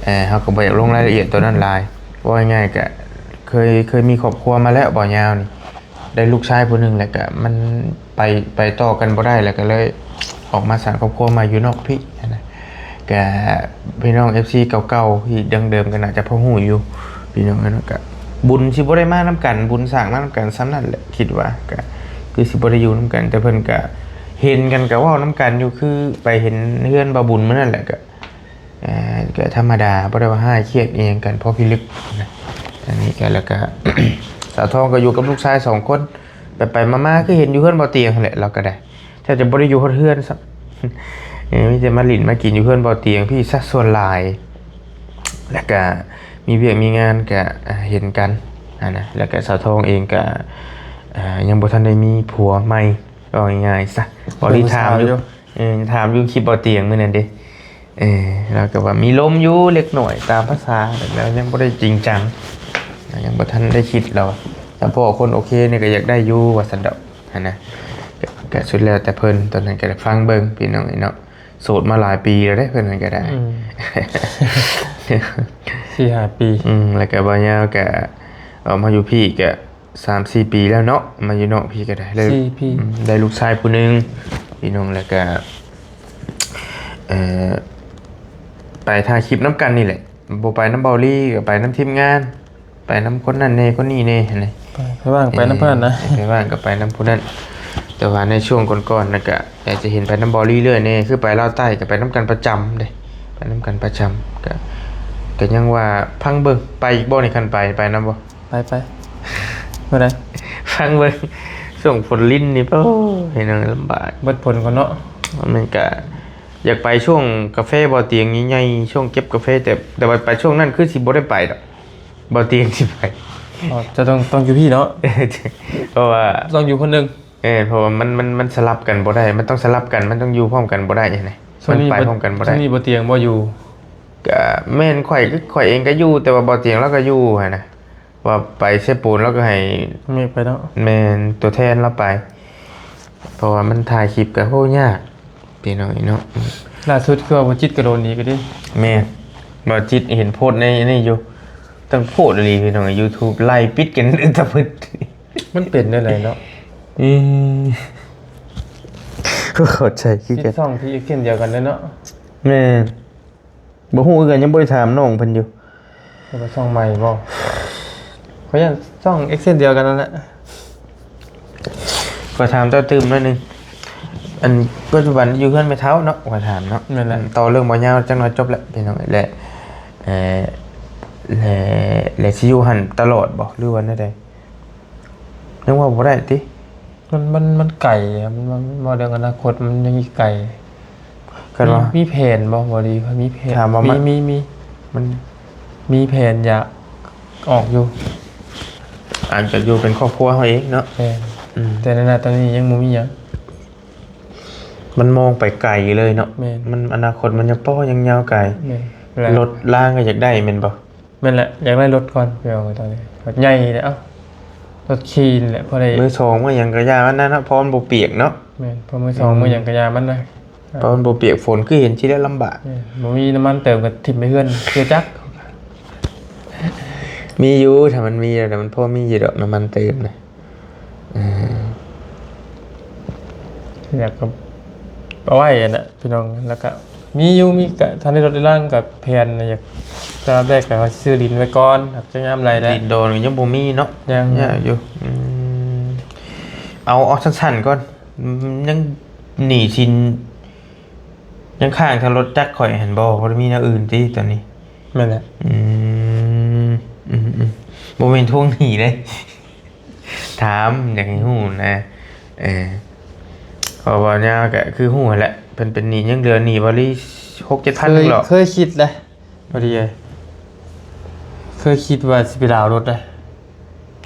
ເອີ ເຮົາກໍບໍ່ຢາກລົງລາຍລະອຽດຕົວນັ້ນຫຼາຍ ເວົ້າງ່າຍໆ ກໍເຄີຍ ເຄີຍມີຄອບຄົວມາແລ້ວ ບ່າວຍາວນີ້ ໄດ້ລູກຊາຍຜູ້ໜຶ່ງ ແລ້ວກະມັນໄປ ໄປຕໍ່ກັນບໍ່ໄດ້ ແລ້ວກະເລີຍອອກມາສ້າງຄອບຄົວໃໝ່ຢູ່ນອກພີ້ຫັ້ນນະ. ກະພີ່ນ້ອງເອັຟຊີເກົ່າໆ ທີ່ດັ້ງເດີມກໍໜ້າຈະພໍຮູ້ຢູ່ ພີ່ນ້ອງເອີຍເນາະ. ກະບຸນຊິບໍ່ໄດ້ມານຳກັນ ບຸນສ້າງມານຳກັນສ່ຳນັ້ນແຫຼະ ຄິດວ່າ ກະຄືຊິບໍ່ໄດ້ຢູ່ນຳກັນ ແຕ່ເພິ່ນກະເຫັນກັນ ກະເວົ້ານຳກັນຢູ່ ຄືໄປເຫັນເຮືອນບ່າວບຸນມື້ນັ້ນແຫຼະ ກະ ເອີ ກໍທຳມະດາ ບໍ່ໄດ້ວ່າຮ້າຍຄຽດອີ່ຫຍັງກັນ ພໍພິລຶກນະ. ອັນນີ້ກໍ ແລ້ວກໍ ສາວທອງກໍຢູ່ກັບລູກຊາຍສອງຄົນ ໄປໆມາໆ ຄືເຫັນຢູ່ເຮືອນບໍ່ຕຽງຫັ້ນແຫຼະ ລາວກໍໄດ້ ແທບຈະບໍ່ໄດ້ຢູ່ຮອດເຮືອນຊ້ຳ ເອີ ມີແຕ່ມາຫຼິ້ນມາກິນຢູ່ເຮືອນບໍ່ຕຽງພີ້ຊະສ່ວນຫຼາຍ. ແລ້ວກໍມີວຽກມີງານກໍ ອ່າ ເຫັນກັນຫັ້ນນະ. ແລ້ວກໍສາວທອງເອງກໍ ອ່າ ຍັງບໍ່ທັນໄດ້ມີຜົວໃໝ່ ເວົ້າງ່າຍໆຊະ ບໍ່ໄດ້ຖາມຢູ່ ເອີ ຖາມຢູ່ຄລິບບໍ່ຕຽງມື້ນັ້ນເດ້. ເອີ ລາວກໍວ່າມີລົມຢູ່ເລັກນ້ອຍຕາມພາສາ ແລ້ວຍັງບໍ່ໄດ້ຈິງຈັງ ຍັງບໍ່ທັນໄດ້ຄິດ. ລາວວ່າຖ້າພໍ້ຄົນໂອເຄນີ້ກໍຢາກໄດ້ຢູ່ວ່າຊັ້ນດອກ ຫັ້ນນະ. ກໍ ກໍສຸດແລ້ວແຕ່ເພິ່ນ ຕອນນັ້ນກໍໄດ້ຟັງເບິ່ງ ພີ່ນ້ອງເອີຍເນາະ. ໂສດມາຫຼາຍປີແລ້ວເດ້ ເພິ່ນກໍໄດ້ ອືມ ສີ່ຫ້າປີ. ອືມ ແລ້ວກໍບ່າວຍາວກໍອອກມາຢູ່ພີ້ກໍ ສາມສີ່ປີແລ້ວເນາະ ມາຢູ່ນອກພີ້ກໍໄດ້ ໄດ້ ສີ່ປີ ອືມ ໄດ້ລູກຊາຍຜູ້ໜຶ່ງ ພີ່ນ້ອງ. ແລ້ວກໍ ເອີ ໄປຖ່າຍຄລິບນຳກັນນີ້ແຫຼະ ບໍ່ໄປນຳເບົາລີກໍໄປນຳທີມງານ ໄປນຳຄົນນັ້ນແດ່ຄົນນີ້ແດ່ຫັ້ນນະ. ໄປ ໄປວ່າງໄປນຳເພິ່ນນະ ເອີ ໄປວ່າງກໍໄປນຳຜູ້ນັ້ນ. ແຕ່ວ່າໃນຊ່ວງກ່ອນໆນັ້ນກໍຢາກຈະເຫັນໄປນຳເບົາລີເລື້ອຍແດ່ ຄືໄປລາວໃຕ້ກໍໄປນຳກັນປະຈຳເດ້ ໄປນຳກັນປະຈຳ. ກໍ ກໍຍັງວ່າຟັງເບິ່ງ ໄປອີກບໍ່ນີ້ ຄັນໄປ ໄປນຳບໍ່? ໄປ ໄປ ມື້ໃດ? ຟັງເບິ່ງ ຊ່ວງຝົນລິນນີ້ ໂອ້ຍ ເຮັດຫຍັງລຳບາກ ເບິດຝົນກ່ອນເນາະ. ມັນກະຢາກໄປຊ່ວງກາແຟບໍ່ຕຽງໃຫຍ່ໆ ຊ່ວງເກັບກາແຟ ແຕ່ ແຕ່ວ່າໄປຊ່ວງນັ້ນຄືຊິບໍ່ໄດ້ໄປດອກ. ບໍ່ຕຽງຊິໄປ ອໍ ເຈົ້າຕ້ອງ ຕ້ອງຢູ່ພີ້ເນາະ ເພາະວ່າ ຕ້ອງຢູ່ຄົນໜຶ່ງ ເອີ ເພາະວ່າມັນ ມັນ ມັນສະຫຼັບກັນບໍ່ໄດ້ ມັນຕ້ອງສະຫຼັບກັນ ມັນຕ້ອງຢູ່ພ້ອມກັນບໍ່ໄດ້ນະ ຊ່ວງນີ້ ມັນໄປພ້ອມກັນບໍ່ໄດ້ ຊ່ວງນີ້ບໍ່ຕຽງບໍ່ຢູ່ ກະແມ່ນ ຂ້ອຍ ຂ້ອຍເອງກະຢູ່ ແຕ່ວ່າບໍ່ຕຽງລາວກະຢູ່ຫັ້ນນະ ວ່າໄປເຊໂປນລາວກະໃຫ້ ເມກໄປເນາະ ແມ່ນ ຕົວແທນລາວໄປ ເພາະວ່າມັນຖ່າຍຄລິບກະ ໂຫ ຍາກ ພີ່ນ້ອງເອີຍເນາະ ລ່າສຸດຄືວ່າບໍ່ຈິດກະໂດນອີກເດ້ ແມ່ນ ບໍ່ຈິດເຫັນໂພສໃນນີ້ຢູ່ ຕັ້ງໂພສອີ່ຫຼີພີ່ນ້ອງ ຢູທູບໄລ່ປິດກັນຕະພຶດ ມັນເປັນແນວໃດເນາະ ອືມ ເຂົ້າໃຈຄືກັນ ຊິດຊ່ອງທີ່ເຊັ່ນດຽວກັນເດ້ເນາະ ແມ່ນ ບໍ່ຮູ້ຄືກັນ ຍັງບໍ່ໄດ້ຖາມນ້ອງເພິ່ນຢູ່ ວ່າຊ່ອງໃໝ່ບໍ່ ຂ້ອຍຢ້ານຊ່ອງເອັກເຊັ່ນດຽວກັນນັ້ນແຫຼະ ຂໍຖາມຕໍ່ຕື່ມໜ້ອຍໜຶ່ງ ອັນປັດຈຸບັນຢູ່ເຮືອນແມ່ເຖົ້າເນາະ ຂໍຖາມເນາະ ແມ່ນແຫຼະ ຕໍ່ເລື່ອງບໍ່ຍາວຈັກໜ້ອຍຈົບແລ້ວພີ່ນ້ອງ ແລະ ເອີ ແລະ ແລະຊິຢູ່ຫັ້ນຕະຫຼອດບໍ່ ຫຼືວ່າແນວໃດ ຍັງເວົ້າບໍ່ໄດ້ຕິ ມັນ ມັນ ມັນໄກ ມັນ ມັນ ເວົ້າເລື່ອງອະນາຄົດມັນຍັງອີກໄກ ຄັນວ່າ ມີ ມີແຜນບໍ່ ບໍ່ດີ ມີແຜນ ຖາມວ່າ ມີ ມັນ ມີ ມີ ມັນ ມີແຜນຢາກອອກຢູ່ ອາດຈະຢູ່ເປັນຄອບຄົວເຮົາເອງເນາະ ແມ່ນ ອືມ ແຕ່ໃນໜ້າຕອນນີ້ຍັງບໍ່ມີຫຍັງ ມັນມອງໄປໄກເລີຍເນາະ ແມ່ນ ມັນ ອະນາຄົດມັນຍັງປ້ອ ຍັງຍາວໄກ ແມ່ນ ລົດລາງກະຢາກໄດ້ແມ່ນບໍ່? ແມ່ນແຫຼະ ຢາກໄດ້ລົດກ່ອນ ພີ່ນ້ອງເອີຍ ຕອນນີ້ລົດໃຫຍ່ແຫຼະ ເອົ້າ ລົດຂີ່ນີ້ແຫຼະ ພໍໄດ້ ມືສອງມືຫຍັງກະຢ່າມັນນະເນາະ ເພາະມັນບໍ່ປຽກເນາະ ແມ່ນ ເພາະມືສອງ ອືມ ມືຫຍັງກະຢ່າມັນນະ ເພາະມັນບໍ່ປຽກຝົນ ຄືເຫັນຊິໄດ້ລຳບາກ ແມ່ນ ບໍ່ມີນ້ຳມັນເຕີມກະຖິ້ມໄປເຮືອນ ເຄຍຈັກ ມີຢູ່ ຖ້າມັນມີແລ້ວ ມັນພໍມີຢູ່ດອກ ນ້ຳມັນເຕີມນະ ເອີ ແລ້ວກໍເອົາໄວ້ຫັ້ນນະພີ່ນ້ອງ ແລ້ວກໍມີຢູ່ ມີກະ ຖ້າໄດ້ລົດໄດ້ລາງກະແຜນນະ ຢາກ ແຕ່ວ່າແບກກະຊື້ດິນໄວ້ກ່ອນ ຫາກຈະຍາມໃດແຫຼະ ດິນດອນກໍຍັງບໍ່ມີເນາະ ຍັງ ຍາກຢູ່ ອືມ ເອົາ ເອົາສັ້ນໆກ່ອນ ອືມ ຍັງໜີ້ສິນ ຍັງຄ້າງທາງລົດຈັກຂ້ອຍຫັ້ນບໍ່ ບໍ່ໄດ້ມີແນວອື່ນຕິຕອນນີ້ ແມ່ນແຫຼະ ອືມ ອືມໆ ບໍ່ແມ່ນທວງໜີ້ເດ້ ຖາມຢາກໃຫ້ຮູ້ນະ ເອີ ເພາະວ່າຍາວກະຄືຮູ້ຫັ້ນແຫຼະ ເພິ່ນເປັນໜີ້ ຍັງເຫຼືອໜີ້ບໍລີຫົກເຈັດພັນໜຶ່ງດອກ ເຄີຍຄິດແຫຼະ ພໍດີເອີຍ ເຄີຍຄິດວ່າຊິໄປດາວລົດເດ້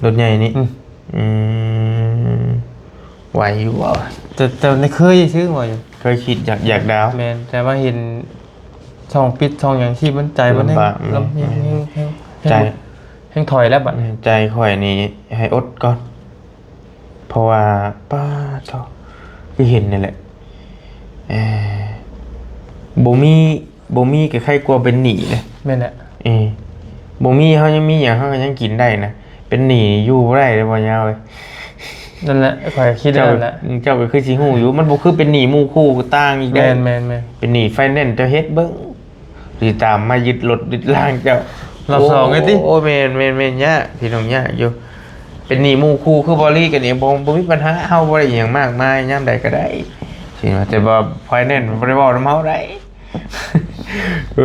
ລົດໃຫຍ່ນີ້ ອືມ ອືມ ໄຫວຢູ່ບໍ່? ແຕ່ ແຕ່ໃນເຄີຍຊື່ວ່າຢູ່ ເຄີຍຄິດຢາກ ຢາກດາວ ແມ່ນ ແຕ່ວ່າເຫັນຊ່ອງປິດຊ່ອງຫຍັງທີ່ມັນໃຈມັນແຮງ ລຳບາກ ລຳ ອືມ ແຮງ ແຮງ ແຮງ ໃຈ ແຮງຖອຍແລ້ວບັດນີ້ ໃຈຂ້ອຍນີ້ໃຫ້ອົດກ່ອນ ເພາະວ່າ ປາດໂທ້ ຄືເຫັນນີ້ແຫຼະ ເອີ ບໍ່ມີ ບໍ່ມີກໍໄຄກວ່າເປັນໜີ້ເດ້ ແມ່ນແຫຼະ ເອີ ບໍ່ມີ ເຮົາຍັງມີຫຍັງ ເຮົາກໍຍັງກິນໄດ້ນະ ເປັນໜີ້ຢູ່ບໍ່ໄດ້ເດ້ ບໍ່ຍາວເອີຍ ນັ້ນແຫຼະ ຂ້ອຍຄິດແນວນັ້ນແຫຼະ ເຈົ້າກໍຄືຊິຮູ້ຢູ່ ມັນບໍ່ຄືເປັນໜີ້ໝູ່ຄູ່ຕ່າງອີກເດ້ ແມ່ນໆໆ ເປັນໜີ້ໄຟແນນ ເຈົ້າເຮັດເບິ່ງ ຊິຕາມມາຍຶດລົດຍຶດລາງເຈົ້າ ລອບສອງເລີຍຕິ ໂອ້ ໂອ້ ແມ່ນໆໆ ຍາກ ພີ່ນ້ອງ ຍາກຢູ່ ເປັນໜີ້ໝູ່ຄູ່ຄືບໍລີກັນເອງ ບໍ່ ບໍ່ມີບັນຫາ ເຮົາບໍ່ໄດ້ອີ່ຫຍັງມາກມາຍ ຍາມໃດກໍໄດ້ ຊິວ່າ ແຕ່ວ່າໄຟແນນບໍ່ໄດ້ເວົ້ານຳເຮົາໄດ໋ ເອີ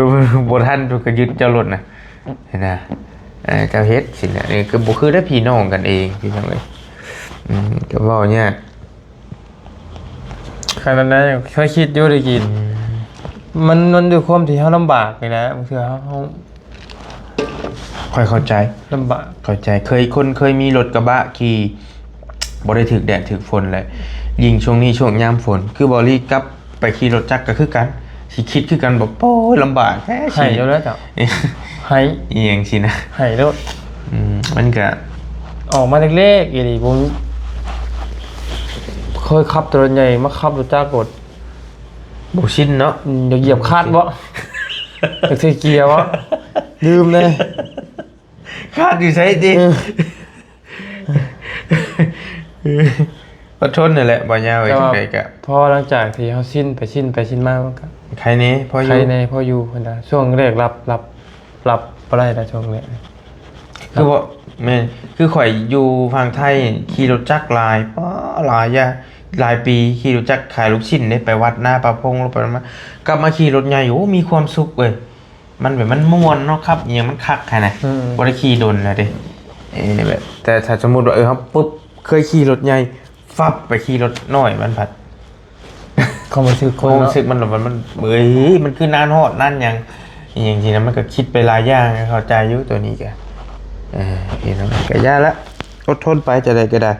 ບໍ່ທັນກໍຍຶດເຈົ້າລົດນະ ຫັ້ນນະ ເອີ ເຈົ້າເຮັດຊີ້ນະ ເອີ ກໍບໍ່ຄືໄດ້ພີ່ນ້ອງກັນເອງ ພີ່ນ້ອງເອີຍ ອືມ ກໍເວົ້າຍາກ ຂະໜາດນັ້ນຍັງເຄີຍຄິດຢູ່ໄດ້ກິນ ອືມ ມັນ ມັນດ້ວຍຄວາມທີ່ເຮົາລຳບາກນີ້ແຫຼະ ບາງເທື່ອເຮົາ ເຮົາ ຂ້ອຍເຂົ້າໃຈ ລຳບາກ ເຂົ້າໃຈ ເຄີຍ ຄົນເຄີຍມີລົດກະບະຂີ່ ບໍ່ໄດ້ຖືກແດດຖືກຝົນແຫຼະ ຍິ່ງຊ່ວງນີ້ຊ່ວງຍາມຝົນ ຄືບໍ່ລີກັບໄປຂີ່ລົດຈັກກໍຄືກັນ ຊິຄິດຄືກັນ ແບບ ໂອ້ຍ ລຳບາກແທ້ ໃຫ້ໂລດແລ້ວເຈົ້າ ໃຫ້ ອີ່ຫຍັງຊີ້ນະ ໃຫ້ໂລດ ອືມ ມັນກະ ອອກມາເລັກໆອີ່ຫຼີ ບໍ່ ເຄີຍຂັບແຕ່ລົດໃຫຍ່ ມາຂັບລົດຈັກໂລດ ບໍ່ຊິນເນາະ ອືມ ຢາກຢຽບຄາດບໍ່ ຢາກຖືກເກຍບໍ່ ລືມເລີຍ ຄາດຢູ່ໃສຕິ ເອີ ອດທົນນັ້ນແຫຼະ ບໍ່ຍາວ ແຕ່ວ່າ ຈັ່ງໃດກະ ພໍຫຼັງຈາກທີ່ເຮົາຊິນໄປຊິນໄປຊິນມາ ມັນກະ ໄຄແດ່ ພໍຢູ່ ໄຄແດ່ ພໍຢູ່ຫັ້ນນະ ຊ່ວງແລກລັບ ລັບ ລັບບໍ່ໄດ້ນະ ຊ່ວງແລກ ຄືວ່າ ແມ່ນ ຄືຂ້ອຍຢູ່ຝັ່ງໄທຂີ່ລົດຈັກຫຼາຍ ປາ ຫຼາຍຢ່າ ຫຼາຍປີ ຂີ່ລົດຈັກຂາຍລູກຊິ້ນເດ້ ໄປວັດນາປາພົງ ລົງໄປມາ ກັບມາຂີ່ລົດໃຫຍ່ ໂອ້ ມີຄວາມສຸກເວີຍ ມັນແບບ ມັນມ່ວນເນາະ ຂັບອີ່ຫຍັງມັນຄັກຫັ້ນນະ ອືມ ບໍ່ໄດ້ຂີ່ດົນແລ້ວເດ້ ເອີ ແບບ ແຕ່ຖ້າສົມມຸດວ່າ ເອີ ເຮົາປຶບ ເຄີຍຂີ່ລົດໃຫຍ່ ຟັບ ໄປຂີ່ລົດນ້ອຍ ມັນພັດ ຄວາມຮູ້ສຶກຄົນເນາະ ຄວາມຮູ້ສຶກມັນລະ ມັນ ມັນ ເອີຍ ມັນຄືນານຮອດນານຫຍັງ ອີ່ຫຍັງຊີ້ນະ ມັນກໍຄິດໄປຫຼາຍຢ່າງ ເຂົ້າໃຈຢູ່ໂຕນີ້ກະ ເອີ ພີ່ນ້ອງ ກະຢ່າລະ ອົດທົນໄປ ຈະໄດ້ກະໄດ້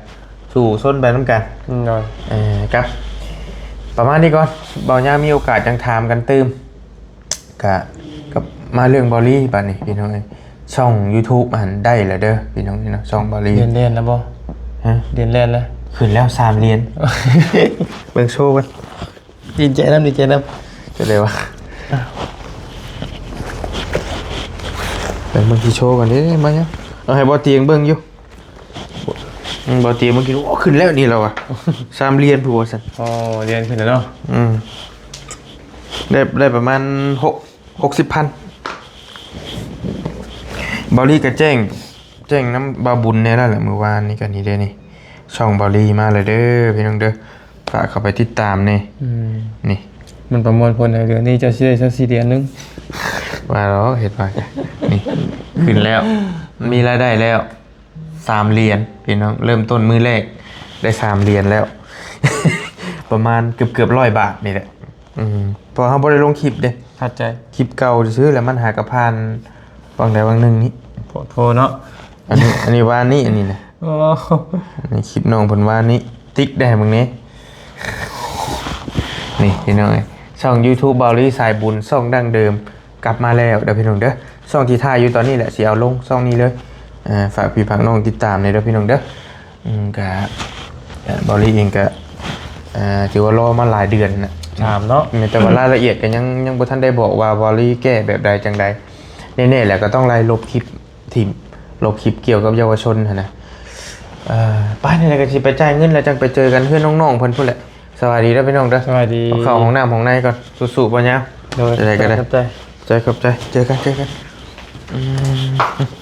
ສູ້ຊົນໄປນຳກັນ ໂດຍ ເອີ ກັບ ປະມານນີ້ກ່ອນ ເບົາຍາມມີໂອກາດຈັ່ງຖາມກັນຕື່ມ ກະ ກັບມາເລື່ອງເບົາລີບາດນີ້ພີ່ນ້ອງເອີຍ ຊ່ອງຢູທູບຫັ້ນໄດ້ແລ້ວເດີພີ່ນ້ອງເນາະ ຊ່ອງເບົາລີ ເດືອນແລ່ນແລ້ວບໍ່? ຮະ? ເດືອນແລ່ນແລ້ວ ຂຶ້ນແລ້ວສາມຫຼຽນ ເບິ່ງໂຊກ່ອນ ດີໃຈນຳ ດີໃຈນຳ ຈະໄດ້ວ່າ ເບິ່ງ ເບິ່ງທີ່ໂຊກ່ອນເດ້ ມາຍັງ ເອົາໃຫ້ບໍ່ຕຽງເບິ່ງຢູ່ ອືມ ບໍ່ຕຽງເມື່ອກີ້ ໂອ້ ຂຶ້ນແລ້ວນີ້ແລ້ວວ່າ ສາມຫຼຽນພຸ້ນວ່າຊັ້ນ ອໍ ຫຼຽນຂຶ້ນແລ້ວເນາະ ອືມ ໄດ້ ໄດ້ປະມານຫົກ ຫົກສິບພັນ ເບົາລີກະແຈ້ງ ແຈ້ງນຳບ່າວບຸນແດ່ແລ້ວແຫຼະ ມື້ວານນີ້ກະນີ້ເດ້ນີ້ ຊ່ອງເບົາລີມາແລ້ວເດີພີ່ນ້ອງເດີ ຝາກເຂົ້າໄປຕິດຕາມແດ່ ອືມ ນີ້ ມັນປະມວນຜົນໃຫ້ເດືອນນີ້ເຈົ້າຊິໄດ້ຊາວສີ່ຫຼຽນໜຶ່ງ ວ່າດອກ ເຮັດວ່າ ນີ້ ຂຶ້ນແລ້ວ ມີລາຍໄດ້ແລ້ວ ສາມຫຼຽນພີ່ນ້ອງ ເລີ່ມຕົ້ນມື້ແລກໄດ້ສາມຫຼຽນແລ້ວ ປະມານເກືອບໆຮ້ອຍບາດນີ້ແຫຼະ ອືມ ເພາະເຮົາບໍ່ໄດ້ລົງຄລິບເດ້ ເຂົ້າໃຈ ຄລິບເກົ່າຊື່ໆ ແລ້ວມັນຫາກະຜ່ານຫວ່າງໃດຫວ່າງໜຶ່ງນີ້ ໂພດໂພເນາະ ອັນນີ້ ອັນນີ້ວານນີ້ ອັນນີ້ນະ ໂອ້ ອັນນີ້ຄລິບນ້ອງເພິ່ນວານນີ້ ຕິກໄດ້ເບິ່ງແດ່ ນີ້ພີ່ນ້ອງເອີຍ ຊ່ອງຢູທູບເບົາລີສາຍບຸນ ຊ່ອງດັ້ງເດີມ ກັບມາແລ້ວເດີພີ່ນ້ອງເດີ ຊ່ອງທີ່ຖ່າຍຢູ່ຕອນນີ້ແຫຼະ ຊິເອົາລົງຊ່ອງນີ້ເລີຍ ເອີ ຝາກພີ່ຝາກນ້ອງຕິດຕາມແດ່ເດີພີ່ນ້ອງເດີ ອືມ ກະ ເອີ ເບົາລີເອງກະ ເອີ ຖືວ່າລໍມາຫຼາຍເດືອນນະ ຖາມເນາະ ແມ່ນ ແຕ່ວ່າລາຍລະອຽດກະຍັງ ຍັງບໍ່ທັນໄດ້ບອກວ່າເບົາລີແກ້ແບບໃດຈັ່ງໃດ ແນ່ໆແຫຼະກະຕ້ອງໄລ່ລົບຄລິບຖິ້ມ ລົບຄລິບກ່ຽວກັບເຍົາວະຊົນຫັ້ນນະ ເອີ ໄປ ນີ້ແຫຼະກະຊິໄປຈ່າຍເງິນ ແລ້ວຈັ່ງໄປເຈີກັນເຮືອນນ້ອງໆເພິ່ນພຸ້ນແຫຼະ ສະບາຍດີເດີພີ່ນ້ອງເດີ ສະບາຍດີ ເຂົ້າຫ້ອງນ້ຳຫ້ອງໃນກ່ອນ ສູ້ໆ ບໍ່ຍາວ ໂດຍ ຈັ່ງໃດກະໄດ້ ຂອບໃຈ ຂອບໃຈ ເຈີກັນ ເຈີກັນ ອືມ.